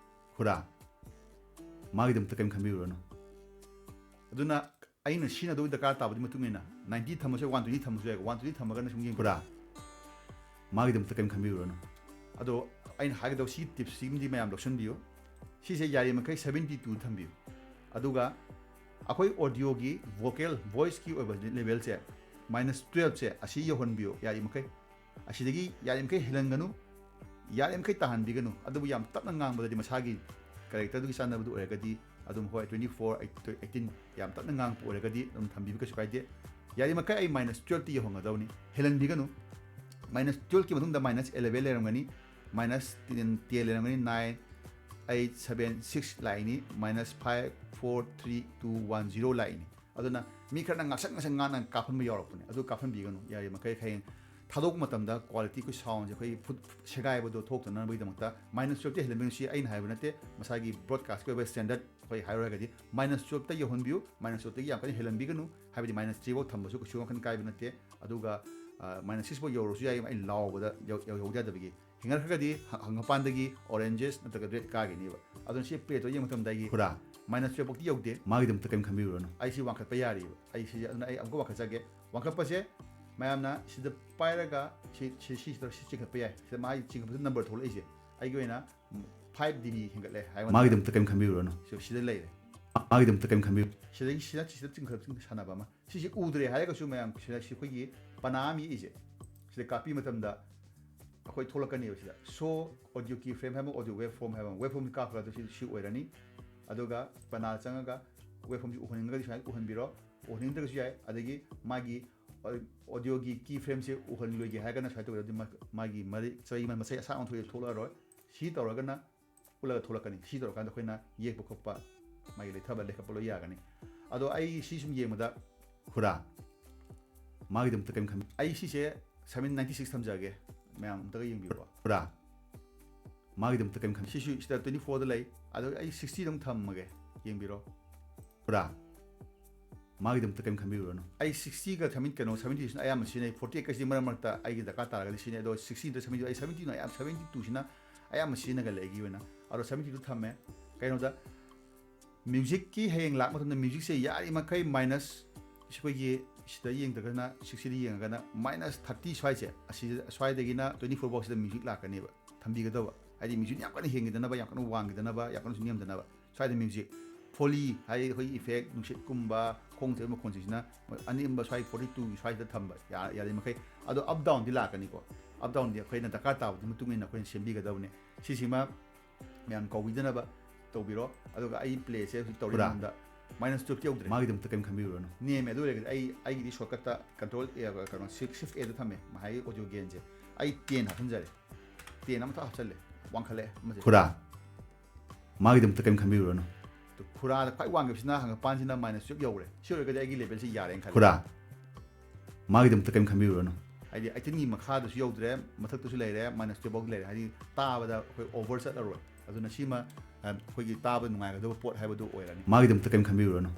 ꯍꯨꯔꯥ, ꯃꯥꯒꯤꯗꯃꯛꯇ ꯀꯔꯤꯝ ꯈꯟꯕꯤꯔꯨꯔꯅꯨ꯫ ꯑꯗꯨꯅ ꯑꯩꯅ ꯁꯤꯖꯤꯟꯅꯗꯧꯕ ꯗꯔꯀꯥꯔ ꯇꯥꯕꯗꯤ ꯃꯇꯨꯡ ꯏꯟꯅ ꯅꯥꯏꯟꯇꯤ ꯊꯝꯃꯁꯨ ꯌꯥꯏ, ꯋꯥꯟ ꯇ꯭ꯋꯦꯟꯇꯤ ꯊꯝꯃꯁꯨ ꯌꯥꯏ, ꯋꯥꯟ ꯇ꯭ꯋꯦꯟꯇꯤ ꯊꯝꯃꯒꯅ ꯁꯨꯝ ꯌꯦꯡꯕꯤꯔꯥ꯫ ꯃꯥꯒꯤꯗꯃꯛꯇ ꯀꯔꯤꯝ ꯈꯟꯕꯤꯔꯨꯔꯅꯨ꯫ ꯑꯗꯣ ꯑꯩꯅ ꯍꯥꯏꯒꯗꯧꯕ ꯁꯤꯒꯤ ꯇꯤꯞꯁ ꯁꯤꯃꯗꯤ ꯃꯌꯥꯝ ꯂꯧꯁꯤꯟꯕꯤꯌꯨ꯫ ꯁꯤꯁꯦ ꯌꯥꯔꯤꯃꯈꯩ ꯁꯕꯦꯟꯇꯤ ꯇꯨ ꯊꯝꯕꯤꯌꯨ꯫ ꯑꯗꯨꯒ ꯑꯩꯈꯣꯏ ꯑꯣꯗꯤꯑꯣꯒꯤ ꯚꯣꯀꯦꯜ, ꯚꯣꯏꯁꯀꯤ ꯑꯣꯏꯕ ꯂꯦꯚꯦꯜꯁꯦ ꯃꯥꯏꯅꯁ ꯇꯨꯌꯦꯜꯞꯁꯦ ꯑꯁꯤ ꯌꯧꯍꯟꯕꯤꯌꯨ ꯌꯥꯔꯤꯃꯈꯩ꯫ ꯑꯁꯤꯗꯒꯤ ꯌꯥꯔꯤꯃꯈꯩ ꯍꯦꯜꯍꯟꯒꯅꯨ, ꯌꯥꯔꯤꯃꯈꯩ ꯇꯥꯍꯟꯕꯤꯒꯅꯨ꯫ ꯑꯗꯨꯕꯨ ꯌꯥꯝ ꯇꯞꯅ ꯉꯥꯡꯕꯗꯗꯤ ꯃꯁꯥꯒꯤ ꯀꯦꯔꯦꯛꯇꯔꯗꯨꯒꯤ ꯆꯥꯟꯅꯕꯗꯨ ꯑꯣꯏꯔꯒꯗꯤ ꯑꯗꯨꯝ, ꯍꯣꯏ, ꯇ꯭ꯋꯦꯟꯇꯤ ꯐꯣꯔ, ꯑꯩꯠꯇꯤꯟ ꯌꯥꯝ ꯇꯞꯅ ꯉꯥꯡꯕ ꯑꯣꯏꯔꯒꯗꯤ ꯑꯗꯨꯝ ꯊꯝꯕꯤꯕ ꯀꯩꯁꯨ ꯀꯥꯏꯗꯦ꯫ ꯌꯥꯔꯤꯃꯈꯩ ꯑꯩ ꯃꯥꯏꯅꯁ ꯇꯨꯌꯦꯜꯞꯇꯤ ꯌꯧꯍꯟꯒꯗꯕꯅꯤ, ꯍꯦꯜꯍꯟꯕꯤꯒꯅꯨ꯫ ꯃꯥꯏꯅꯁ ꯇꯨꯌꯦꯜꯞꯀꯤ ꯃꯇꯨꯡꯗ ꯃꯥꯏꯅꯁ ꯑꯦꯂꯦꯚꯦꯟ ꯂꯩꯔꯝꯒꯅꯤ, ꯃꯥꯏꯅꯁ ꯇꯦꯟ ꯂꯩꯔꯝꯒꯅꯤ, ꯅꯥꯏꯟ, ꯑꯩꯠ, ꯁꯕꯦꯟ, ꯁꯤꯛꯁ ꯂꯥꯛꯏꯅꯤ, minus five, four, three, two, one, zero ꯂꯥꯛꯏꯅꯤ꯫ ꯑꯗꯨꯅ ꯃꯤ ꯈꯔꯅ ꯉꯥꯛꯁꯪ ꯉꯥꯛꯁꯪ ꯉꯥꯡꯅ ꯀꯥꯞꯍꯟꯕ ꯌꯥꯎꯔꯛꯄꯅꯦ꯫ ꯑꯗꯨ ꯀꯥꯞꯍꯟꯕꯤꯒꯅꯨ, ꯌꯥꯔꯤꯃꯈꯩ ꯍꯌꯦꯡ ꯊꯥꯗꯣꯛꯄ ꯃꯇꯝꯗ ꯀ꯭ꯋꯥꯂꯤꯇꯤ, ꯑꯩꯈꯣꯏ ꯁꯥꯎꯟꯁꯦ ꯑꯩꯈꯣꯏ ꯐꯨꯠ ꯁꯦꯒꯥꯏꯕꯗꯣ ꯊꯣꯛꯇꯅꯕꯒꯤꯗꯃꯛꯇ ꯃꯥꯏꯅꯁ ꯇꯨꯌꯦꯜꯞꯇꯤ ꯍꯦꯜꯍꯟꯕꯤꯒꯅꯨ꯫ ꯁꯤ ꯑꯩꯅ ꯍꯥꯏꯕ ꯅꯠꯇꯦ, ꯃꯁꯥꯒꯤ ꯕ꯭ꯔꯣꯗꯀꯥꯁꯀꯤ ꯑꯣꯏꯕ ꯁ꯭ꯇꯦꯟꯗꯔꯗ ꯑꯩꯈꯣꯏ ꯍꯥꯏꯔꯨꯔꯒꯗꯤ ꯃꯥꯏꯅꯁ ꯇꯨꯌꯦꯜꯞꯇ ꯌꯧꯍꯟꯕꯤꯌꯨ, ꯃꯥꯏꯅꯁ ꯇꯨꯌꯦꯜꯞꯇꯒꯤ ꯌꯥꯝ ꯀꯟꯅ ꯍꯦꯜꯍꯟꯕꯤꯒꯅꯨ꯫ ꯍꯥꯏꯕꯗꯤ ꯃꯥꯏꯅꯁ ꯊ꯭ꯔꯤꯐꯥꯎ ꯊꯝꯕꯁꯨ ꯀꯩꯁꯨ ꯌꯥꯝ ꯀꯟꯅ ꯀꯥꯏꯕ ꯅꯠꯇꯦ꯫ ꯑꯗꯨꯒ ꯃꯥꯏꯅꯁ ꯁꯤꯛꯁꯐꯥꯎ ꯌꯧꯔꯁꯨ ꯌꯥꯏ, ꯑꯩꯅ ꯂꯥꯎꯕꯗ ꯌꯧ-, ꯌꯧꯍꯧꯗ ꯌꯥꯗꯕꯒꯤ꯫ ꯍꯦꯟꯒꯠꯈ꯭ꯔꯒꯗꯤ ꯍ-, ꯍꯪꯒꯄꯥꯟꯗꯒꯤ ꯑꯣꯔꯦꯟꯖꯦꯁ ꯅꯠꯇ꯭ꯔꯒ ꯔꯦꯗ ꯀꯥꯈꯤꯅꯦꯕ꯫ ꯑꯗꯨꯅ ꯁꯤ ꯄ꯭ꯂꯦꯠꯇꯣ ꯌꯦꯡꯕ ꯃꯇꯝꯗ ꯑꯩꯒꯤ ꯍꯨꯔꯥ, ꯃꯥꯏꯅꯁ ꯇꯨꯌꯦꯜꯞꯐꯥꯎꯗꯤ ꯌꯧꯗꯦ꯫ ꯃꯥꯒꯤꯗꯃꯛꯇ ꯀꯔꯤꯝ ꯈꯟꯕꯤꯔꯨꯔꯅꯨ꯫ ꯑꯩ ꯁꯤ ꯋꯥꯡꯈꯠꯄ ꯌꯥꯔꯤꯕ꯫ ꯑꯩ ꯁꯤꯁꯦ, ꯑꯗꯨꯅ ꯑꯩ ꯑꯃꯨꯛꯀ ꯋꯥꯡꯈꯠꯆꯒꯦ꯫ ꯋꯥꯡꯈꯠꯄꯁꯦ ꯃꯌꯥꯝꯅ ꯁꯤꯗ ꯄꯥꯏꯔꯒ ꯁꯤ, ꯁꯤ, ꯁꯤꯁꯤꯗ ꯁꯤ ꯆꯤꯡꯈꯠꯄ ꯌꯥꯏ꯫ ꯁꯤꯗ ꯃꯥꯒꯤ ꯆꯤꯡꯈꯠꯄꯗ ꯅꯝꯕꯔ ꯊꯣꯛꯂꯛꯏꯁꯦ꯫ ꯑꯩꯒꯤ ꯑꯣꯏꯅ ꯐꯥꯏꯚ ꯗꯤ ꯕꯤ ꯍꯦꯟꯒꯠꯂꯦ ꯍꯥꯏꯕ ꯃꯇꯝꯗ ꯃꯥꯒꯤꯗꯃꯛꯇ ꯀꯔꯤꯝ ꯈꯟꯕꯤꯔꯨꯔꯅꯨ꯫ ꯁꯤ-, ꯁꯤꯗ ꯂꯩꯔꯦ꯫ ꯃꯥꯒꯤꯗꯃꯛꯇ ꯀꯔꯤꯝ ꯈꯟꯕꯤꯔꯨ꯫ ꯁꯤꯗꯒꯤ ꯁꯤꯗ, ꯁꯤꯗ ꯆꯤꯡꯈꯠ-, ꯁꯥꯟꯅꯕ ꯑꯃ꯫ ꯁꯤꯁꯦ ꯎꯗ꯭ꯔꯦ ꯍꯥꯏꯔꯒꯁꯨ ꯃꯌꯥꯝ ꯁꯤꯗ ꯁꯤ ꯑꯩꯈꯣꯏꯒꯤ ꯄꯅꯥ ꯑꯃ ꯌꯦꯛꯏꯁꯦ꯫ ꯁꯤꯗ ꯀꯥꯞꯄꯤ ꯃꯇꯝꯗ ꯑꯩꯈꯣꯏ ꯊꯣꯛꯂꯛꯀꯅꯦꯕ ꯁꯤꯗ show audio keyframe ꯍꯥꯏꯕ, audio waveform ꯍꯥꯏꯕ, waveform ꯀꯥꯞꯈ꯭ꯔꯒ ꯁꯤ, ꯁꯤ ꯑꯣꯏꯔꯅꯤ꯫ ꯑꯗꯨꯒ ꯄꯅꯥ ꯆꯪꯉꯒ waveformꯁꯤ ꯎꯍꯟꯅꯤꯡꯉꯒꯗꯤ ꯁꯨꯃꯥꯏꯅ ꯎꯍꯟꯕꯤꯔꯣ, ꯎꯍꯟꯅꯤꯡꯗ꯭ꯔꯒꯁꯨ ꯌꯥꯏ꯫ ꯑꯗꯒꯤ ꯃꯥꯒꯤ audioꯒꯤ keyframeꯁꯦ ꯎꯍꯜꯂꯣꯏꯒꯦ ꯍꯥꯏꯔꯒꯅ ꯁꯨꯃꯥꯏꯅ ꯇꯧꯕꯤꯔꯣ꯫ ꯑꯗꯨꯗꯤ ꯃꯥ-, ꯃꯥꯒꯤ ꯃꯔꯤ-, ꯆꯍꯤ ꯃ-, ꯃꯆꯩ ꯑꯁꯥꯡꯕ ꯊꯣꯛꯑꯦ, ꯊꯣꯛꯂꯛꯑꯔꯣꯏ꯫ ꯁꯤ ꯇꯧꯔꯒꯅ ꯎꯠꯂꯒ ꯊꯣꯛꯂꯛꯀꯅꯤ꯫ ꯁꯤ ꯇꯧꯔꯀꯥꯟꯗ ꯑꯩꯈꯣꯏꯅ ꯌꯦꯛꯄ ꯈꯣꯠꯄ, ꯃꯥꯒꯤ ꯂꯩꯊꯕ ꯂꯩꯈꯠꯄ ꯂꯣꯏ ꯌꯥꯒꯅꯤ꯫ ꯑꯗꯣ ꯑꯩ ꯁꯤ ꯁꯨꯝ ꯌꯦꯡꯕꯗ, ꯈꯨꯔꯥ, ꯃꯥꯒꯤꯗꯃꯛꯇ ꯀꯔꯤꯝ ꯈꯟꯕꯤ-, ꯑꯩ ꯁꯤꯁꯦ seven ninety six ꯊꯝꯖꯒꯦ, ꯃꯌꯥꯝ ꯑꯝꯇꯒ ꯌꯦꯡꯕꯤꯌꯨꯀꯣ꯫ ꯈꯨꯔꯥ, ꯃꯥꯒꯤꯗꯃꯛꯇ ꯀꯔꯤꯝ ꯈꯟꯕꯤ-, ꯁꯤꯁꯨ ꯁꯤꯗ twenty fourꯗ ꯂꯩ, ꯑꯗꯣ ꯑꯩ sixtyꯗ ꯑꯃꯨꯛ ꯊꯝꯃꯒꯦ, ꯌꯦꯡꯕꯤꯔꯣ꯫ ꯈꯨꯔꯥ, ꯃꯥꯒꯤꯗꯃꯛꯇ ꯀꯔꯤꯝ ꯈꯟꯕꯤꯔꯨꯔꯅꯨ꯫ ꯑꯩ sixtyꯒ seventy, ꯀꯩꯅꯣ, seventyꯁꯤꯅ ꯑꯌꯥꯝꯕ ꯁꯤꯖꯤꯟꯅꯩ, forty eightꯀꯁꯤꯗꯤ ꯃꯔꯛ ꯃꯔꯛꯇ ꯑꯩꯒꯤ ꯗꯔꯀꯥꯔ ꯇꯥꯔꯒꯗꯤ ꯁꯤꯖꯤꯟꯅꯩ, ꯑꯗꯣ sixtyꯗ seventy, ꯑꯩ seventyꯅ ꯑꯌꯥꯝ-, seventy twoꯁꯤꯅ ꯑꯌꯥꯝꯕ ꯁꯤꯖꯤꯟꯅꯒꯜꯂꯦ ꯑꯩꯒꯤ ꯑꯣꯏꯅ꯫ ꯑꯗꯣ seventy two ꯊꯝꯃꯦ꯫ ꯀꯩꯅꯣꯗ musicꯀꯤ ꯍꯌꯦꯡ ꯂꯥꯛꯄ ꯃꯇꯝꯗ musicꯁꯦ ꯌꯥꯔꯤꯃꯈꯩ minus, ꯑꯩꯈꯣꯏꯒꯤ ꯁꯤꯗ ꯌꯦꯡꯗ꯭ꯔꯒꯅ sixtyꯗ ꯌꯦꯡꯉꯒꯅ minus thirty ꯁ꯭ꯋꯥꯏꯁꯦ, ꯑꯁꯤ, ꯁ꯭ꯋꯥꯏꯗꯒꯤꯅ twenty four ꯐꯥꯎꯁꯤꯗ music ꯂꯥꯛꯀꯅꯦꯕ, ꯊꯝꯕꯤꯒꯗꯧꯕ꯫ ꯍꯥꯏꯗꯤ music ꯌꯥꯝ ꯀꯟꯅ ꯍꯦꯟꯈꯤꯗꯅꯕ, ꯌꯥꯝ ꯀꯟꯅ ꯋꯥꯡꯈꯤꯗꯅꯕ, ꯌꯥꯝ ꯀꯟꯅꯁꯨ ꯅꯦꯝꯗꯅꯕ꯫ ꯁ꯭ꯋꯥꯏꯗ music, Foley ꯍꯥꯏꯗꯤ ꯑꯩꯈꯣꯏꯒꯤ effect, ꯅꯨꯡꯁꯤꯠꯀꯨꯝꯕ, ꯈꯣꯡ ꯆꯠꯄ ꯃꯈꯣꯟꯁꯤꯡꯁꯤꯅ ꯑꯅꯦꯝꯕ ꯁ꯭ꯋꯥꯏ forty two ꯁ꯭ꯋꯥꯏꯗ ꯊꯝꯕ ꯌꯥ-, ꯌꯥꯔꯤꯃꯈꯩ꯫ ꯑꯗꯣ up downꯗꯤ ꯂꯥꯛꯀꯅꯤꯀꯣ꯫ Up downꯗꯤ ꯑꯩꯈꯣꯏꯅ ꯗꯔꯀꯥꯔ ꯇꯥꯕꯗꯨꯒꯤ ꯃꯇꯨꯡ ꯏꯟꯅ ꯑꯩꯈꯣꯏꯅ ꯁꯦꯝꯕꯤꯒꯗꯕꯅꯦ꯫ ꯁꯤꯁꯤꯃ ꯃꯌꯥꯝ ꯀꯧꯕꯤꯗꯅꯕ ꯇꯧꯕꯤꯔꯣ꯫ ꯑꯗꯨꯒ ꯑꯩ playꯁꯦ ꯍꯧꯖꯤꯛ ꯇꯧꯔꯤ ꯄꯨꯔꯥ ꯃꯇꯝꯗ minus twelve ꯌꯧꯗ꯭ꯔꯦ꯫ ꯃꯥꯒꯤꯗꯃꯛꯇ ꯀꯔꯤꯝ ꯈꯟꯕꯤꯔꯨꯔꯅꯨ꯫ ꯅꯦꯝꯃꯦ꯫ ꯑꯗꯨ ꯑꯣꯏꯔꯒꯗꯤ ꯑꯩ, ꯑꯩꯒꯤꯗꯤ shortcutꯇ control A, ꯀꯩꯅꯣ, shift, shift Aꯗ ꯊꯝꯃꯦ, ꯃꯥꯒꯤ audio gainꯁꯦ꯫ ꯑꯩ ten ꯍꯥꯞꯆꯤꯟꯖꯔꯦ꯫ Ten ꯑꯃꯊꯛ ꯍꯥꯞꯆꯜꯂꯦ꯫ ꯋꯥꯡꯈꯠꯂꯛꯑꯦ ꯑꯃꯁꯦ꯫ ꯈꯨꯔꯥ, ꯃꯥꯒꯤꯗꯃꯛꯇ ꯀꯔꯤꯝ ꯈꯟꯕꯤꯔꯨꯔꯅꯨ꯫ ꯈꯨꯔꯥꯗ ꯈ꯭ꯋꯥꯏ ꯋꯥꯡꯈꯤꯕꯁꯤꯅ ꯍꯪꯒꯄꯥꯟꯁꯤꯅ minus twelve ꯌꯧꯔꯦ꯫ ꯁꯤ ꯑꯣꯏꯔꯒꯗꯤ ꯑꯩꯒꯤ levelꯁꯤ ꯌꯥꯔꯦꯅ ꯈꯜꯂꯦ꯫ ꯈꯨꯔꯥ, ꯃꯥꯒꯤꯗꯃꯛꯇ ꯀꯔꯤꯝ ꯈꯟꯕꯤꯔꯨꯔꯅꯨ꯫ ꯍꯥꯏꯗꯤ eighteenꯒꯤ ꯃꯈꯥꯗꯁꯨ ꯌꯧꯗ꯭ꯔꯦ, ꯃꯊꯛꯇꯁꯨ ꯂꯩꯔꯦ, minus twelve ꯐꯥꯎꯗꯤ ꯂꯩꯔꯦ꯫ ꯍꯥꯏꯗꯤ ꯇꯥꯕꯗ ꯑꯩꯈꯣꯏ over ꯆꯠꯂꯔꯣꯏ꯫ ꯑꯗꯨꯅ ꯁꯤꯃ, ꯑ, ꯑꯩꯈꯣꯏꯒꯤ ꯇꯥꯕ ꯅꯨꯡꯉꯥꯏꯒꯗꯕ ꯄꯣꯠ ꯍꯥꯏꯕꯗꯨ ꯑꯣꯏꯔꯅꯤ꯫ ꯃꯥꯒꯤꯗꯃꯛꯇ ꯀꯔꯤꯝ ꯈꯟꯕꯤꯔꯨꯔꯅꯨ꯫